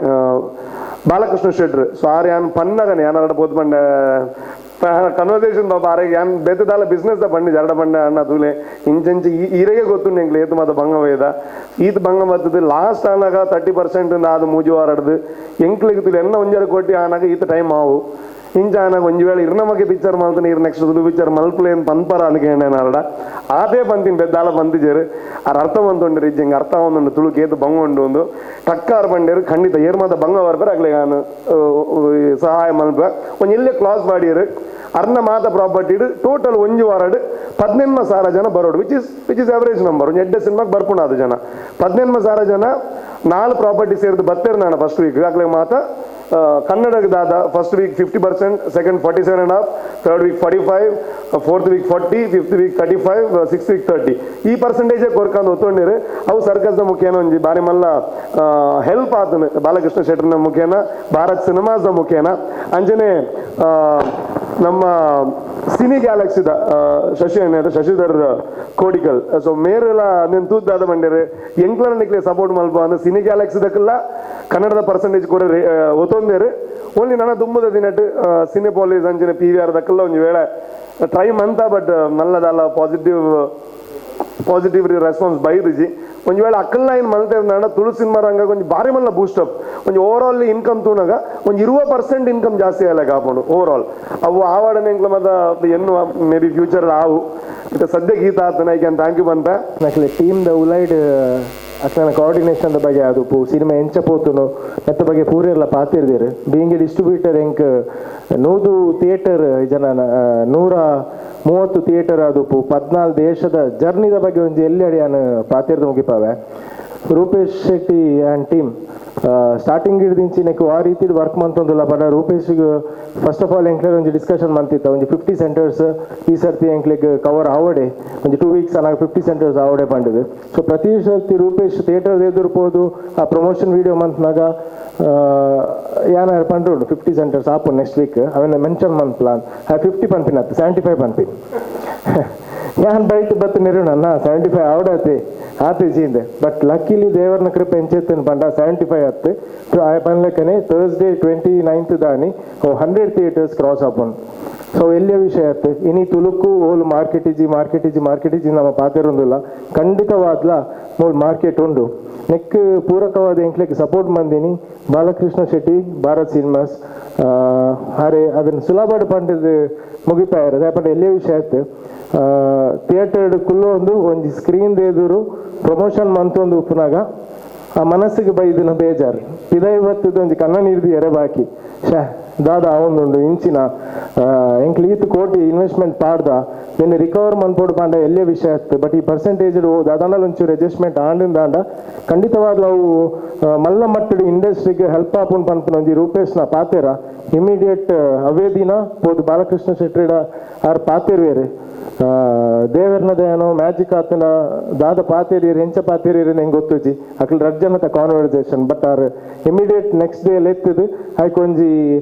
ಬಾಲಕೃಷ್ಣ ಶೆಟ್ರು ಸೊ ಆರ್ ಯಾನ್ ಪನ್ನಗನೆ ಯಾನಾಡ ಪೋತ್ ಪಂಡ ಕನ್ವರ್ಸೇಷನ್ ಪಾಪ ಆರೆ ಯಾನ್ ಬೇತದಾಲ ಬಿಸ್ನೆಸ್ the ಪಂಡಿ ಜರಡ ಪಂಡ ಅಣ್ಣ ತೂಲೆ ಇಂಚಂಚ ಈರೆಗೆ ಗೊತ್ತುಂಡು ಎಂಕ್ಲೆ ಏತು ಮಾತ ಭಂಗ ವೇದ ಈತ ಭಂಗ ಬರ್ತದೆ ಲಾಸ್ಟ್ ಆನಾಗ 30% ಆದ ಮೂಜು ವಾರಡ್ದು ಎಂಕ್ಲೆಗ್ ತುಲೆ ಎನ್ನ 1.5 ಕೋಟಿ ಆನಾಗ ಈತ ಟೈಮ್ ಆವು ಇಂಚ ಆನಾಗ ಒಂಜಿ ವೇಳೆ ಇರ್ನ ಬಗ್ಗೆ ಪಿಕ್ಚರ್ ಮಲ್ತನೆ ಇರ್ ನೆಕ್ಸ್ಟ್ ತುಳು ಪಿಕ್ಚರ್ ಮಲ್ಪಲೆ ಅಂತ ಪನ್ಪರ ಅನ್ಕೇಂಡ ಆದೇ ಬಂತೀನಿ ಬೆದ್ದಾಲ ಬಂತಿಜೇರು ಆರ್ ಅರ್ಥ ಬಂತುಂಡು ಇಜ್ಜಿ ಅರ್ಥ ಒಂದುಂಡು ತುಳುಕ್ ಏತು ಭಂಗ ಉಂಡು ಒಂದು ಟಕ್ಕಾರ್ ಬಂಡೇರು ಖಂಡಿತ ಏರ್ ಮಾತ ಭಂಗ ಬರ್ಪೇರು ಅಗ್ಲೆ ನಾನು ಸಹಾಯ ಮಲ್ಪ ಒಂಜಿ ಎಲ್ಲೇ ಕ್ಲಾಸ್ ಮಾಡಿರು ಅರ್ನ ಮಾತ ಪ್ರಾಪರ್ಟಿ ಟೋಟಲ್ ಒಂಜಿ ವಾರಡ್ 18,000 ಜನ ಬರೋಡು which is average number ಒಂಜಿ ಎಡ್ಡೆ ಸಿನಿಮಾಗೆ ಬರ್ಪುಂಡು ಅದು ಜನ 18,000 ಜನ 4 ಪ್ರಾಪರ್ಟಿ ಸೇರಿದು ಬತ್ತೇರು ನಾನು ಫಸ್ಟ್ ವೀಕ್ ಆಗ್ಲೇ ಮಾತ ಕನ್ನಡದಾದ first week 50%, second 47.5, third week 45, fourth week 40, fifth week 35, sixth week 30 ಈ ಪರ್ಸೆಂಟೇಜೇ ಕೊರ್ಕೊಂಡು ಒತ್ತೊಂಡಿರು. ಅವು ಸರ್ಕಸ್ದ ಮುಖೇನ ಒಂಜಿ ಬಾರಿ ಮಲ್ಲ ಹೆಲ್ಪ್ ಆತನು ಬಾಲಕೃಷ್ಣ ಶೆಟ್ಟರ್ನ ಮುಖೇನ ಭಾರತ್ ಸಿನಿಮಾಸ್ದ ಮುಖೇನ. ಅಂಚನೆ ನಮ್ಮ ಸಿನಿ ಗ್ಯಾಲಕ್ಸಿದ ಶಶಿ ಏನಾದ್ರು ಶಶಿಧರ್ ಕೋಡಿಕಲ್ ಸೊ ಮೇರೆಲ್ಲ నేను ತೂದ್ದಾದ ಬಂಡೇರು ಎಂಕ್ಲನ ನಿಕ್ಲೆ ಸಪೋರ್ಟ್ ಮಲ್ಪ ಅಂದ್ರೆ ಸಿನಿ ಗ್ಯಾಲಕ್ಸಿದಕ್ಕೆಲ್ಲ ಕನ್ನಡದ ಪರ್ಸೆಂಟೇಜ್ ಕೂಡ ಒತ್ತೊಂದೇರು. ಓನ್ಲಿ ನನ್ನ ದುಮ್ಮದ ದಿನಟ್ ಸಿನಿ ಪಾಲೀಸ್ ಅಂಚಿನ P we are ದಕ್ಕೆಲ್ಲ ಒಂಜಿ ವೇಳೆ ಟ್ರೈ ಮಂತ ಬಟ್ ನಲ್ಲದಲ್ಲ ಪಾಸಿಟಿವ್ ರೆಸ್ಪಾನ್ಸ್ ಬೈದಿಜಿ. ಒಂಜಿ ವೇಳೆ ಅಕ್ಕಲ್ನ ಏನು ಮಲ್ತೇವೆ ತುಳು ಸಿನಿಮಾ ರಂಗ ಒಂಜಿ ಭಾರಿ ಮಲ್ಲ ಬೂಸ್ಟ್ ಅಪ್ ಒಂಜಿ over all income ತೂನಾಗ ಒಂಜಿ 20% ಇನ್ಕಮ್ ಜಾಸ್ತಿ ಆಯ್ಲಾಗ ಕಾಪುಂಡು ಓವರ್ ಆಲ್. ಅವು ಆವಾಡನೆ ಎಂಕ್ಲ ಮತ್ತ ಎನ್ನು may be future ಆವು ಸದ್ಯ ಗೀತ ಆತನ I can thank you ಬಂತ. ನಕ್ಲೆ ಟೀಮ್ the ಉಲೈಡ್ ಅಕ್ಲನ coordination the ಬಗ್ಗೆ ಅದು ಪೂ ಸಿನಿಮಾ ಎಂಚ ಪೋತುನು ನೆತ್ತ ಬಗ್ಗೆ ಪೂರೆಲ್ಲ ಪಾತಿರ್ದಿರು. Being A distributor ಎಂಕ್ 100 ಥಿಯೇಟರ್ ಜನ 130 ಥಿಯೇಟರ್ ಅದು ಪೂ 14 ದೇಶದ ಜರ್ನಿದ ಬಗ್ಗೆ ಒಂಜಿ ಎಲ್ಲಿ ಅಡಿಯಾನು ಪಾತಿರ್ದು ಮುಗಿಪಾವೆ. Rupesh Shetty and team Starting ಹಿಡ್ದಿಂಚಿ neck ಆ ರೀತಿ ವರ್ಕ್ ಮಂತೊಂದುಲ್ಲ ಪಂಡ ರೂಪೇಶ್ first of all ಎಂಕ್ಲೆ ಒಂಜಿ ಡಿಸ್ಕಷನ್ ಮಂತಿತ್ತ ಒಂಜಿ 50 ಸೆಂಟರ್ಸ್ ಈ ಸರ್ತಿ ಎಂಕ್ಲೆಗ್ ಕವರ್ ಆವಡೆ ಒಂಜಿ 2 ವೀಕ್ಸ್ ಅನಾಗ 50 ಸೆಂಟರ್ಸ್ ಆವಡೆ ಪಂಡದು. ಸೊ ಪ್ರತಿ ಸರ್ತಿ ರೂಪೇಶ್ ಥಿಯೇಟರ್ ಎದುರ್ಪೋದು ಆ ಪ್ರಮೋಷನ್ ವೀಡಿಯೋ ಮಂತ್ನಾಗ ಯಾನ ಪಂಡ್ರೋಡು 50 ಸೆಂಟರ್ಸ್ ಆಪು ನೆಕ್ಸ್ಟ್ ವೀಕ್ ಅವನ್ನ ಮೆನ್ಷನ್ ಮಂತ್ ಪ್ಲಾನ್ 50 ಪನ್ಪಿನ 75 ಪನ್ಪಿನ ಯಾನ್ ಬೈಟ್ ಬತ್ತು ನಿರುಣ 75 ಆವಡಾತಿ ಆತಿ ಜೀಂದೆ. ಬಟ್ ಲಕ್ಕಿಲಿ ದೇವರನ ಕೃಪೆ ಎಂಚೆತ್ತನ್ ಪಂಡ 75 ಹತ್ತು ಆ ಪನ್ಲೆಕ್ಕನೆ ಥರ್ಸ್ಡೇ 29th ದಾನಿ 100 ಥಿಯೇಟರ್ಸ್ ಕ್ರಾಸ್ ಆಪುಂಡು. ಸೊ ಎಲ್ಲಿಯ ವಿಷಯ ಆಯ್ತು ಇನಿ ತುಳುಕು ಓಲ್ ಮಾರ್ಕೆಟ್ ಇಜ್ಜಿ ಮಾರ್ಕೆಟ್ ಇಜ್ಜಿ ಮಾರ್ಕೆಟ್ ಇಜ್ಜಿ ನಮ್ಮ ಪಾತೆರೊಂದುಲ್ಲ ಖಂಡಿತವಾದ್ಲ ಮೂಲ್ ಮಾರ್ಕೆಟ್ ಉಂಡು. ನೆಕ್ ಪೂರಕವಾದ ಎಂಕ್ಲೆಗ್ ಸಪೋರ್ಟ್ ಮಂದಿನಿ ಬಾಲಕೃಷ್ಣ ಶೆಟ್ಟಿ ಭಾರತ್ ಸಿನಿಮಾಸ್ ಅರೆ ಅದನ್ನು ಸುಲಭ ಪಂಡದು ಮುಗಿಪಾಯರು ಪಂಡ ಎಲ್ಲಿಯ ವಿಷಯ ಆಯ್ತು ಥಿಯೇಟರ್ ಕುಲ್ಲೊಂದು ಒಂಜಿ ಸ್ಕ್ರೀನ್ ಎದುರು ಪ್ರಮೋಷನ್ ಮಂತೊಂದು ಉಪ್ಪುನಾಗ ಆ ಮನಸ್ಸಿಗೆ ಬೈದಿನ ಬೇಜಾರು ಪಿದೈವತ್ತದ ಒಂಜಿ ಕಣ್ಣ ನೀರ್ದು ಎರೆ ಬಾಕಿ ಶಾ ದಾದ ಅವೊಂದುಂಡು ಇಂಚಿನ ಎಂಕ್ಲು ಈತ್ ಕೋಟಿ ಇನ್ವೆಸ್ಟ್ಮೆಂಟ್ ಪಾಡ್ದ ನಿನ್ನ ರಿಕವರ್ ಮನ್ಪೋಡು ಪಾಂಡ ಎಲ್ಲೇ ವಿಷಯ ಆಗ್ತದೆ. ಬಟ್ ಈ ಪರ್ಸೆಂಟೇಜ್ ದಾದಾಂಡಲ ಒಂಚೂರು ಅಡ್ಜಸ್ಟ್ಮೆಂಟ್ ಆಂಡಿಂದಾಂಡ ಖಂಡಿತವಾಗ್ಲೂ ಅವು ಮಲ್ಲ ಮಟ್ಟದ ಇಂಡಸ್ಟ್ರಿಗೆ ಹೆಲ್ಪ್ ಆಪುಂಡು ಪನ್ಪುನ ಒಂಜಿ ರೂಪೇಶ್ನ ಪಾತೆರ ಇಮಿಡಿಯೇಟ್ ಅವೇ ದಿನ ಪೋದು ಬಾಲಕೃಷ್ಣ ಶೆಟ್ಟಿಡ ಆರ್ ಪಾತೆರ್ವೇರು ದೇವರ್ನ ದಯನೋ ಮ್ಯಾಜಿಕ್ ಆತನ ದಾದ ಪಾತೇರಿಯರು ಎಂಚ ಪಾತೇರಿಯರು ನಂಗೆ ಗೊತ್ತುಜಿ ಅಕ್ಲು ರಡ್ ಜನತ conversation but are immediate next day ಎತ್ತದು ಐಕ್ ಒಂಜಿ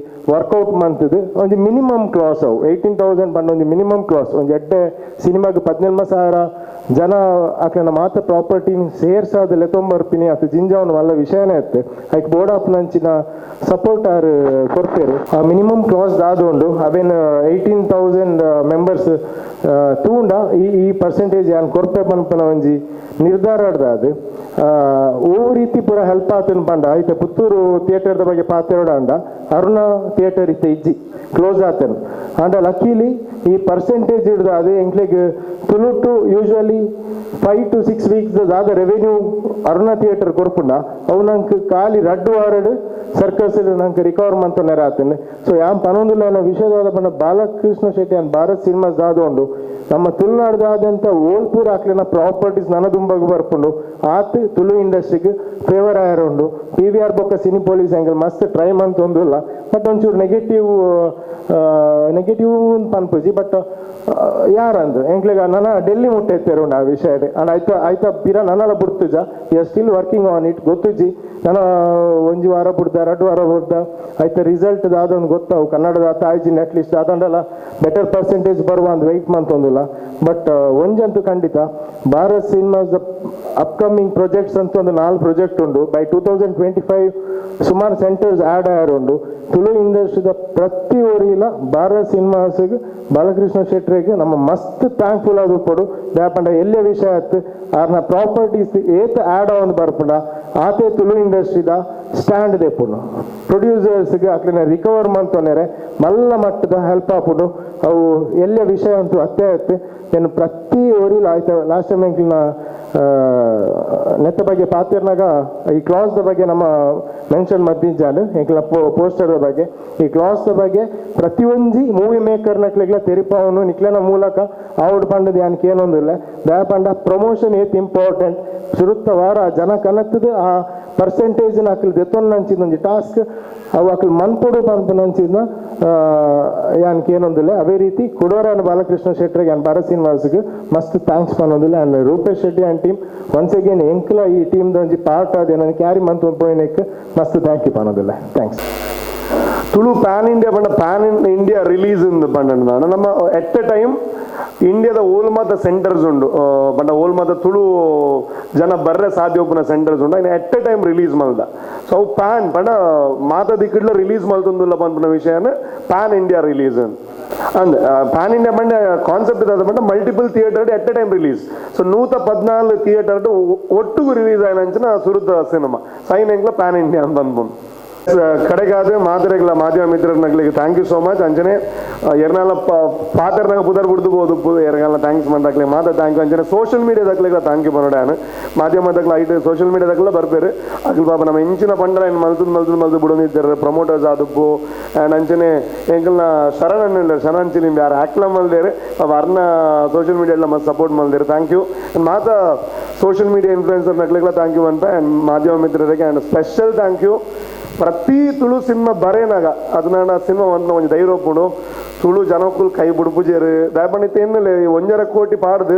ವರ್ಕೌಟ್ ಮಂತದು ಒಂಜಿ ಮಿನಿಮಮ್ ಕ್ಲಾಸ್ ಅವು 18,000 ಪಂಡ ಒಂಜಿ ಮಿನಿಮಮ್ ಕ್ಲಾಸ್ ಒಂಜಿ ಎಡ್ಡೆ ಸಿನಿಮಾಗ್ 18,000 ಜನ ಅಕ್ಲೆನ ಮಾತ ಪ್ರಾಪರ್ಟಿ ಸೇರ್ಸಾದ ಲೆತೊಂಬರ್ಪಿನಿ ಅತ್ ಜಿಂಜಾವನ್ ಮಲ್ಲ ವಿಷಯನೇ ಇತ್ತು. ಐಕ್ ಬೋರ್ಡ್ ಆಫ್ ನಂಚಿನ ಸಪೋರ್ಟ್ ಆರ್ ಕೊರ್ಪೇರು ಆ ಮಿನಿಮಮ್ ಕ್ಲಾಸ್ ದಾದ ಉಂಡು ಅವೇನ್ 18,000 ಮೆಂಬರ್ಸ್ ತೂಂಡ ಈ ಈ ಪರ್ಸೆಂಟೇಜ್ ಯಾನ್ ಕೊರ್ಪೆ ಪನ್ಪನ ಒಂಜಿ ನಿರ್ಧಾರ ಅದು ಓ ರೀತಿ ಪೂರ ಹೆಲ್ಪ್ ಆತನ ಪಂಡ ಐತೆ ಪುತ್ತೂರು ಥಿಯೇಟರ್ದ ಬಗ್ಗೆ ಪಾತೆರೋಡ ಅಂಡ ಅರುಣ ಥಿಯೇಟರ್ ಇತ್ತೆ ಇಜ್ಜಿ ಕ್ಲೋಸ್ ಆತನ ಅಂಡ ಲಕ್ಕೀಲಿ ಈ ಪರ್ಸೆಂಟೇಜ್ ಹಿಡ್ದು ಅದು ಎಂಕ್ಲೆಗ್ ತುಳುಟು usually 5 to 6 weeks ದಾದ ರೆವೆನ್ಯೂ ಅರುಣ ಥಿಯೇಟರ್ ಕೊರ್ಪುಂಡ ಅವು ನಂಗೆ ಖಾಲಿ ರಡ್ಡು ವಾರಡು ಸರ್ಕಸ್ ನಂಗೆ ರಿಕವರ್ ಮಂತ ನೆರ ಆತನ. ಸೊ ಯಾನ್ ಪನೊಂದುಲ್ಲ ವಿಷಯದಾದ ಪಂಡ ಬಾಲಕೃಷ್ಣ ಶೆಟ್ಟಿ ಅನ್ ಭಾರತ್ ಸಿನಿಮಾಸ್ ದಾದ ಉಂಡು ನಮ್ಮ ತುಳುನಾಡ್ದಾದಂಥ ಓಲ್ಪೂರ್ ಆಕ್ಲಿನ ಪ್ರಾಪರ್ಟೀಸ್ ನನದುಂಬಗ್ ಬರ್ಪುಂಡು ಆತ್ ತುಳು ಇಂಡಸ್ಟ್ರಿಗೆ ಫೇವರ್ ಆಯರ್ ಉಂಡು. PVR ಬೊಕ್ಕ cine police angle ಮಸ್ತ್ ಟ್ರೈ ಮಂತ್ ಒಂದುಲ್ಲ ಬಟ್ ಒಂಚೂರು ನೆಗೆಟಿವ್ ನೆಗೆಟಿವ್ ಪನ್ಪುಜಿ ಬಟ್ ಯಾರಂದು ಎಂಕ್ಲೆಗ ನನ್ನ ಡೆಲ್ಲಿ ಮುಟ್ಟೆತ್ತೇರು ಆ ವಿಷಯ ಅಂಡ್ ಆಯ್ತಾ ಆಯ್ತಾ ಪಿರ ನನ್ನಲ ಬುಡ್ತುಜ you are still working on it ಗೊತ್ತುಜಿ ನನ್ನ ಒಂಜಿ ವಾರ ಬುಡ್ದ 2 ವಾರ ಬುಡ್ದ ಆಯ್ತಾ ರಿಸಲ್ಟ್ ದಾದೊಂದು ಗೊತ್ತಾವು ಕನ್ನಡದ ಆಯ್ಜಿನ ಅಟ್ಲೀಸ್ಟ್ ದಾದಂಡಲ ಬೆಟರ್ ಪರ್ಸೆಂಟೇಜ್ ಬರುವ ಅಂದ್ ವೆಯ್ಟ್ ಮಂತೊಂದಿಲ್ಲ. ಬಟ್ ಒಂಜಂತೂ ಖಂಡಿತ ಭಾರತ್ cinemas upcoming projects ಅಂತ ಒಂದು 4 ಪ್ರಾಜೆಕ್ಟ್ ಉಂಡು ಬೈ 2025 ಸುಮಾರು ಸೆಂಟರ್ಸ್ ಆ್ಯಡ್ ಆಯರ್ ಉಂಡು. ತುಳು ಇಂಡಸ್ಟ್ರಿದ ಪ್ರತಿ ಊರಿನ ಭಾರತ್ ಸಿನಿಮಾಸ್ಗೆ ಬಾಲಕೃಷ್ಣ ಶೆಟ್ಟರಿಗೆ ನಮ್ಮ ಮಸ್ತ್ ಥ್ಯಾಂಕ್ಫುಲ್ ಆದ ಪಡು ಯಾಕಂದ್ರೆ ಎಲ್ಲೇ ವಿಷಯ ಆಯ್ತು ಆರ್ನ ಪ್ರಾಪರ್ಟೀಸ್ ಏತ್ ಆ್ಯಡ್ ಆನ್ ಬರ್ಪುಂಡ ಆತೆ ತುಳು ಇಂಡಸ್ಟ್ರಿದ ಸ್ಟ್ಯಾಂಡ್ ದೇಪುಂಡು ಪ್ರೊಡ್ಯೂಸರ್ಸ್ಗೆ ಅಕ್ಲಿನ ರಿಕವರ್ ಮಂತೊನೇರೆ ಮಲ್ಲ ಮಟ್ಟದ ಹೆಲ್ಪ್ ಆಪುಂಡು ಅವು ಎಲ್ಲೇ ವಿಷಯ ಅಂತೂ ಅತ್ತೆ ಆಯ್ತು. నేను ಪ್ರತಿ ಊರಿಲ್ ಆಯ್ತು ಲಾಸ್ಟ್ ಟೈಮ್ ಎಂಕ್ಲಿನ ನೆತ್ತ ಬಗ್ಗೆ ಪಾತಿರ್ನಾಗ ಈ ಕ್ಲಾಸ್ದ ಬಗ್ಗೆ ನಮ್ಮ ಮೆನ್ಷನ್ ಮದ್ದಿಂಜಾನು ಎಂಕ್ಲ ಪೋಸ್ಟರ್ ಬಗ್ಗೆ ಈ ಕ್ಲಾಸ್ದ ಬಗ್ಗೆ ಪ್ರತಿಯೊಂಜಿ ಮೂವಿ ಮೇಕರ್ ನಕ್ಲೆಗ್ಲ ತೆರಿಪಾವನು ನಿಕ್ಲೆನ ಮೂಲಕ ಆವುಡ್ ಪಂಡದ ಯಾನಕ್ಕೆ ಏನೊಂದಿಲ್ಲ ದಯ ಪಂಡ ಪ್ರಮೋಷನ್ ಏತ್ ಇಂಪಾರ್ಟೆಂಟ್ ಸುರುತ್ತ ವಾರ ಜನ ಕನತ್ತದ ಆ ಪರ್ಸೆಂಟೇಜ್ ಅಕ್ಲು ದೆತ್ತೊಂದು ಒಂಜಿ ಟಾಸ್ಕ್ ಅವು ಅಕ್ಲು ಮನ್ಪೊಡು ಪನ್ಪುನಂಚಿನ ಯಾನಕ್ಕೆ ಏನೊಂದಿಲ್ಲ. ಅದೇ ರೀತಿ ಕೊಡೋರ ಬಾಲಕೃಷ್ಣ ಶೆಟ್ಟರಿಗೆ ಯಾನ್ ಭಾರತ್ ಸಿನಿಮಾಸ್ಗೆ ಮಸ್ತ್ thanks ಪನ್ನೊಂದಿಲ್ಲ. And Rupesh Shetty and team once again ಎಂಕ್ಲ ಈ ಟೀಮ್ದ ಒಂಜಿ ಪಾರ್ಟ್ ಆದ ನನಗೆ ಕ್ಯಾರಿ ಮಂತ್ ಪೋಯಿನಕ್ಕೆ ಮಸ್ತ್ thank you ಪನ್ನೊಂದಿಲ್ಲ. Thanks. Tulu PAN India ಪಂಡ PAN India release ಪಂಡ ನಮ್ಮ at a time ಇಂಡಿಯಾದ ಓಲ್ ಮಾತ ಸೆಂಟರ್ಸ್ ಉಂಡು ಪಂಡ ಓಲ್ ಮಾತ ತುಳು ಜನ ಬರ್ರೆ ಸಾಧ್ಯ ಒಪ್ಪುನ ಸೆಂಟರ್ಸ್ ಉಂಡು ಐನ at a time release ಮಲ್ದ. ಸೊ ಅವು ಪ್ಯಾನ್ ಪಂಡ ಮಾತ ದಿಕ್ಕಿಡ್ಲ ರಿಲೀಸ್ ಮಲ್ತೊಂದುಲ್ಲ ಪನ್ಪುನ ವಿಷಯನ PAN India release and pan India ಪಂಡ ಕಾನ್ಸೆಪ್ಟ್ ದಾದ ಪಂಡ multiple theatre at a time release. So 114 theatre ಒಟ್ಟುಗು ರಿಲೀಸ್ ಆಯ್ನಂಚಿನ ಸುರುತ ಸಿನಿಮಾ ಸೈನ್ ಎಂಕ್ಲ ಪ್ಯಾನ್ ಇಂಡಿಯಾ ಅಂತ ಅನ್ಬೋದು. ಕಡೆಗಾದ ಮಾದರೆಗಳ ಮಾಧ್ಯಮ ಮಿತ್ರನಗಳಿಗೆ thank you so much. ಅಂಚನೆ ಎರ್ನಾಲ ಪಾತ್ರನಾಗ ಪುದರ್ ಬಿಡ್ದು ಬೋದು ಎರ್ಗಾಲ thanks ಮಂದಾಕ್ಲೆ ಮಾತ್ರ thank you. ಅಂಚನೆ ಸೋಷಿಯಲ್ ಮೀಡಿಯಾದಾಕ್ಲೆಗಳ thank you ಬರೋಡಾನು ಮಾಧ್ಯಮದಾಕ್ಲ ಐಟ್ ಸೋಷಿಯಲ್ ಮೀಡಿಯಾದಾಕ್ಲ ಬರ್ಬೇರು ಅಗ್ಲ ಪಾಪ ನಮ್ಮ ಇಂಚಿನ ಪಂಡರ ಏನು ಮಲ್ತು ಮಲ್ತು ಮಲ್ತು ಬಿಡೋದಿದ್ದಾರೆ ಪ್ರಮೋಟರ್ಸ್ ಆದಪ್ಪು. ಆ್ಯಂಡ್ ಅಂಚನೆ ಎಂಕಲ್ನ ಶರಣ್ ಇಲ್ಲ ಶರಣ್ ಚಿಲಿಂಬಿ ಯಾರು ಆಕ್ಲ ಮಲ್ದೇರು ಪಾಪ ಅರ್ನ ಸೋಷಿಯಲ್ ಮೀಡಿಯಾ ಎಲ್ಲ ಮಸ್ತ್ ಸಪೋರ್ಟ್ ಮಲ್ದೇರು thank you. And ಮಾತ ಸೋಷಿಯಲ್ ಮೀಡಿಯಾ ಇನ್ಫ್ಲೂಯೆನ್ಸರ್ ನಕ್ಲೆಗಳ thank you ಅಂತ. ಆ್ಯಂಡ್ ಮಾಧ್ಯಮ ಮಿತ್ರರಿಗೆ ಆ್ಯಂಡ್ ಸ್ಪೆಷಲ್ thank you. ಪ್ರತಿ ತುಳು ಸಿನಿಮಾ ಬರೇನಾಗ ಅದನ್ನ ಸಿನಿಮಾ ಒಂದು ಒಂಜಿ ಧೈರ್ಯ ಒಪ್ಪುಂಡು ತುಳು ಜನಕ್ಕೂ ಕೈ ಬುಡ್ಪುಜೇರು ದಯಪಂಡಿತ ಏನಿಲ್ಲ 1.5 ಕೋಟಿ ಪಾಡ್ದು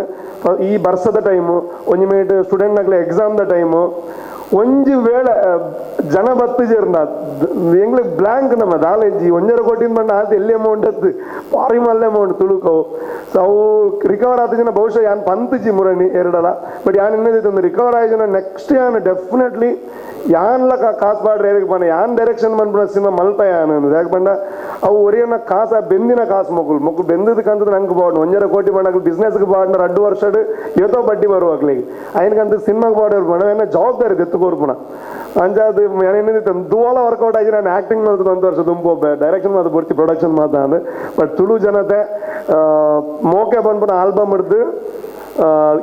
ಈ ಬರ್ಸದ ಟೈಮು ಒಂಜಿ ಮೇಟ್ ಸ್ಟೂಡೆಂಟ್ನಾಗ್ಲೆ ಎಕ್ಸಾಮ್ದ ಟೈಮು ಒಂಜಿ ವೇಳೆ ಜನ ಬತ್ತುಜೇರ್ನ ಎಂಗ್ಲಿಗೆ ಬ್ಲ್ಯಾಂಕ್ ನಮ್ಮ ದಾಲೇಜಿ 1.5 ಕೋಟಿ ಬಂಡ ಆತ ಎಲ್ಲಿ ಅಮೌಂಟ್ ಅತ್ತು ಪಾರಿ ಮಲ್ಲೆ ಅಮೌಂಟ್ ತುಳುಕವು. ಸೊ ಅವು ರಿಕವರ್ ಆದ ಜನ ಬಹುಶಃ ಯಾನ್ ಪಂತುಜಿ ಮುರಣಿ ಎರಡಲ್ಲ ಬಟ್ ಯಾನ್ ಇನ್ನದಿತ್ತು ರಿಕವರ್ ಆದ ಜನ ನೆಕ್ಸ್ಟ್ ಯಾನ್ ಡೆಫಿನೆಟ್ಲಿ ಯಾನ್ಲ ಕಾಸು ಪಾಡ್ರೆ ಏರಿಗೆ ಪಂಡ ಯಾನ್ ಡೈರೆಕ್ಷನ್ ಬಂದ್ಬಿಡ ಸಿನಿಮಾ ಮಲ್ಪ ಯಾನ್ ಯಾಕೆ ಪಂಡ ಅವು ಒರಿಯನ್ನ ಕಾಸ ಬೆಂದಿನ ಕಾಸು ಮೊಕ್ಕಳು ಮೊಕ್ಕಳು ಬೆಂದದಕ್ಕಂತದ್ದು ನಂಗೆ ಬಾಡ್ 1.5 ಕೋಟಿ ಬಂಡ ಬಿಸ್ನೆಸ್ಗೆ ಬಾಡ್ನ 2 ವರ್ಷ ಏತೋ ಬಡ್ಡಿ ಬರುವಾಗ್ಲಿಗೆ ಅಯ್ಯನಕಂತ ಸಿನಿಮಾಗೆ ಬಾಡೋರು ಪಂಡ ಏನ ಜವಾಬ್ದಾರಿ ದೆತ್ತುಕೋರ್ಪುಣ ಅಂಚಾದ ಏನಿತ್ತು ದುವಾಲ ವರ್ಕೌಟ್ ಆಗಿ ನಾನು ಆ್ಯಕ್ಟಿಂಗ್ ಮಾಡ್ತದೆ 1 ವರ್ಷ ದುಂಪು ಡೈರೆಕ್ಷನ್ ಮಾತು ಬರ್ತಿ ಪ್ರೊಡಕ್ಷನ್ ಮಾತಾಂದು. ಬಟ್ ತುಳು ಜನತೆ ಮೋಕೆ ಬಂದ್ಪುನ ಆಲ್ಬಮ್ ಹಿಡ್ದು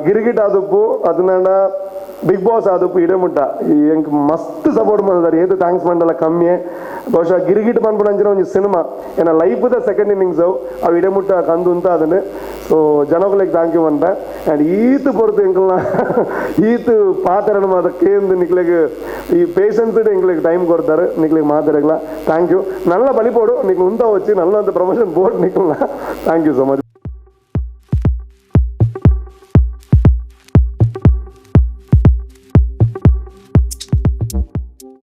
ಗಿರಿಗಿಟ್ ಆದಪ್ಪು ಅದನ್ನ ಬಿಗ್ ಬಾಸ್ ಆದಪ್ಪು ಇಡಮುಟ್ಟ ಎಂಕ್ ಮಸ್ತ್ ಸಪೋರ್ಟ್ ಮಾಡಿದಾರೆ ಏದು thanks ಮಂಡಲ ಕಮ್ಮಿ. ಬಹುಶಃ ಗಿರಿಗಿಟ್ ಬಂದ್ಬಿಡ ಅಂಚಿನ ಒಂಜಿ ಸಿನಿಮಾ ಏನ ಲೈಫ್ದ ಸೆಕೆಂಡ್ ಇನ್ನಿಂಗ್ಸ್ ಅವು ಇಡಮುಟ್ಟ ಕಂದು ಅಂತ ಅದನ್ನು. ಸೊ ಜನಗಳಿಗೆ thank you ಅಂತ. ಆ್ಯಂಡ್ ಈತು ಪೊರ್ತು ಎಂಕಲ್ನ ಈತು ಪಾತ್ರನ ಮಾತ್ರ ಕೇಂದ್ರ ನಿಕ್ಲೆಗ್ ಈ ಪೇಷನ್ಸ್ ಎಂಕ್ಲೆಗ್ ಟೈಮ್ ಕೊಡ್ತಾರೆ ನಿಕ್ಲೆಗ್ ಮಾತಾಡಗ್ಲ thank you. ನಲ್ಲ ಬಲಿಪೋಡು ನಿಕ್ಲು ಉಂತ వచ్చి ನಲ್ಲ ಅಂತ ಪ್ರಮೋಷನ್ ಬೋರ್ಡ್ ನಿಕ್ಲನ್ನ thank you so much.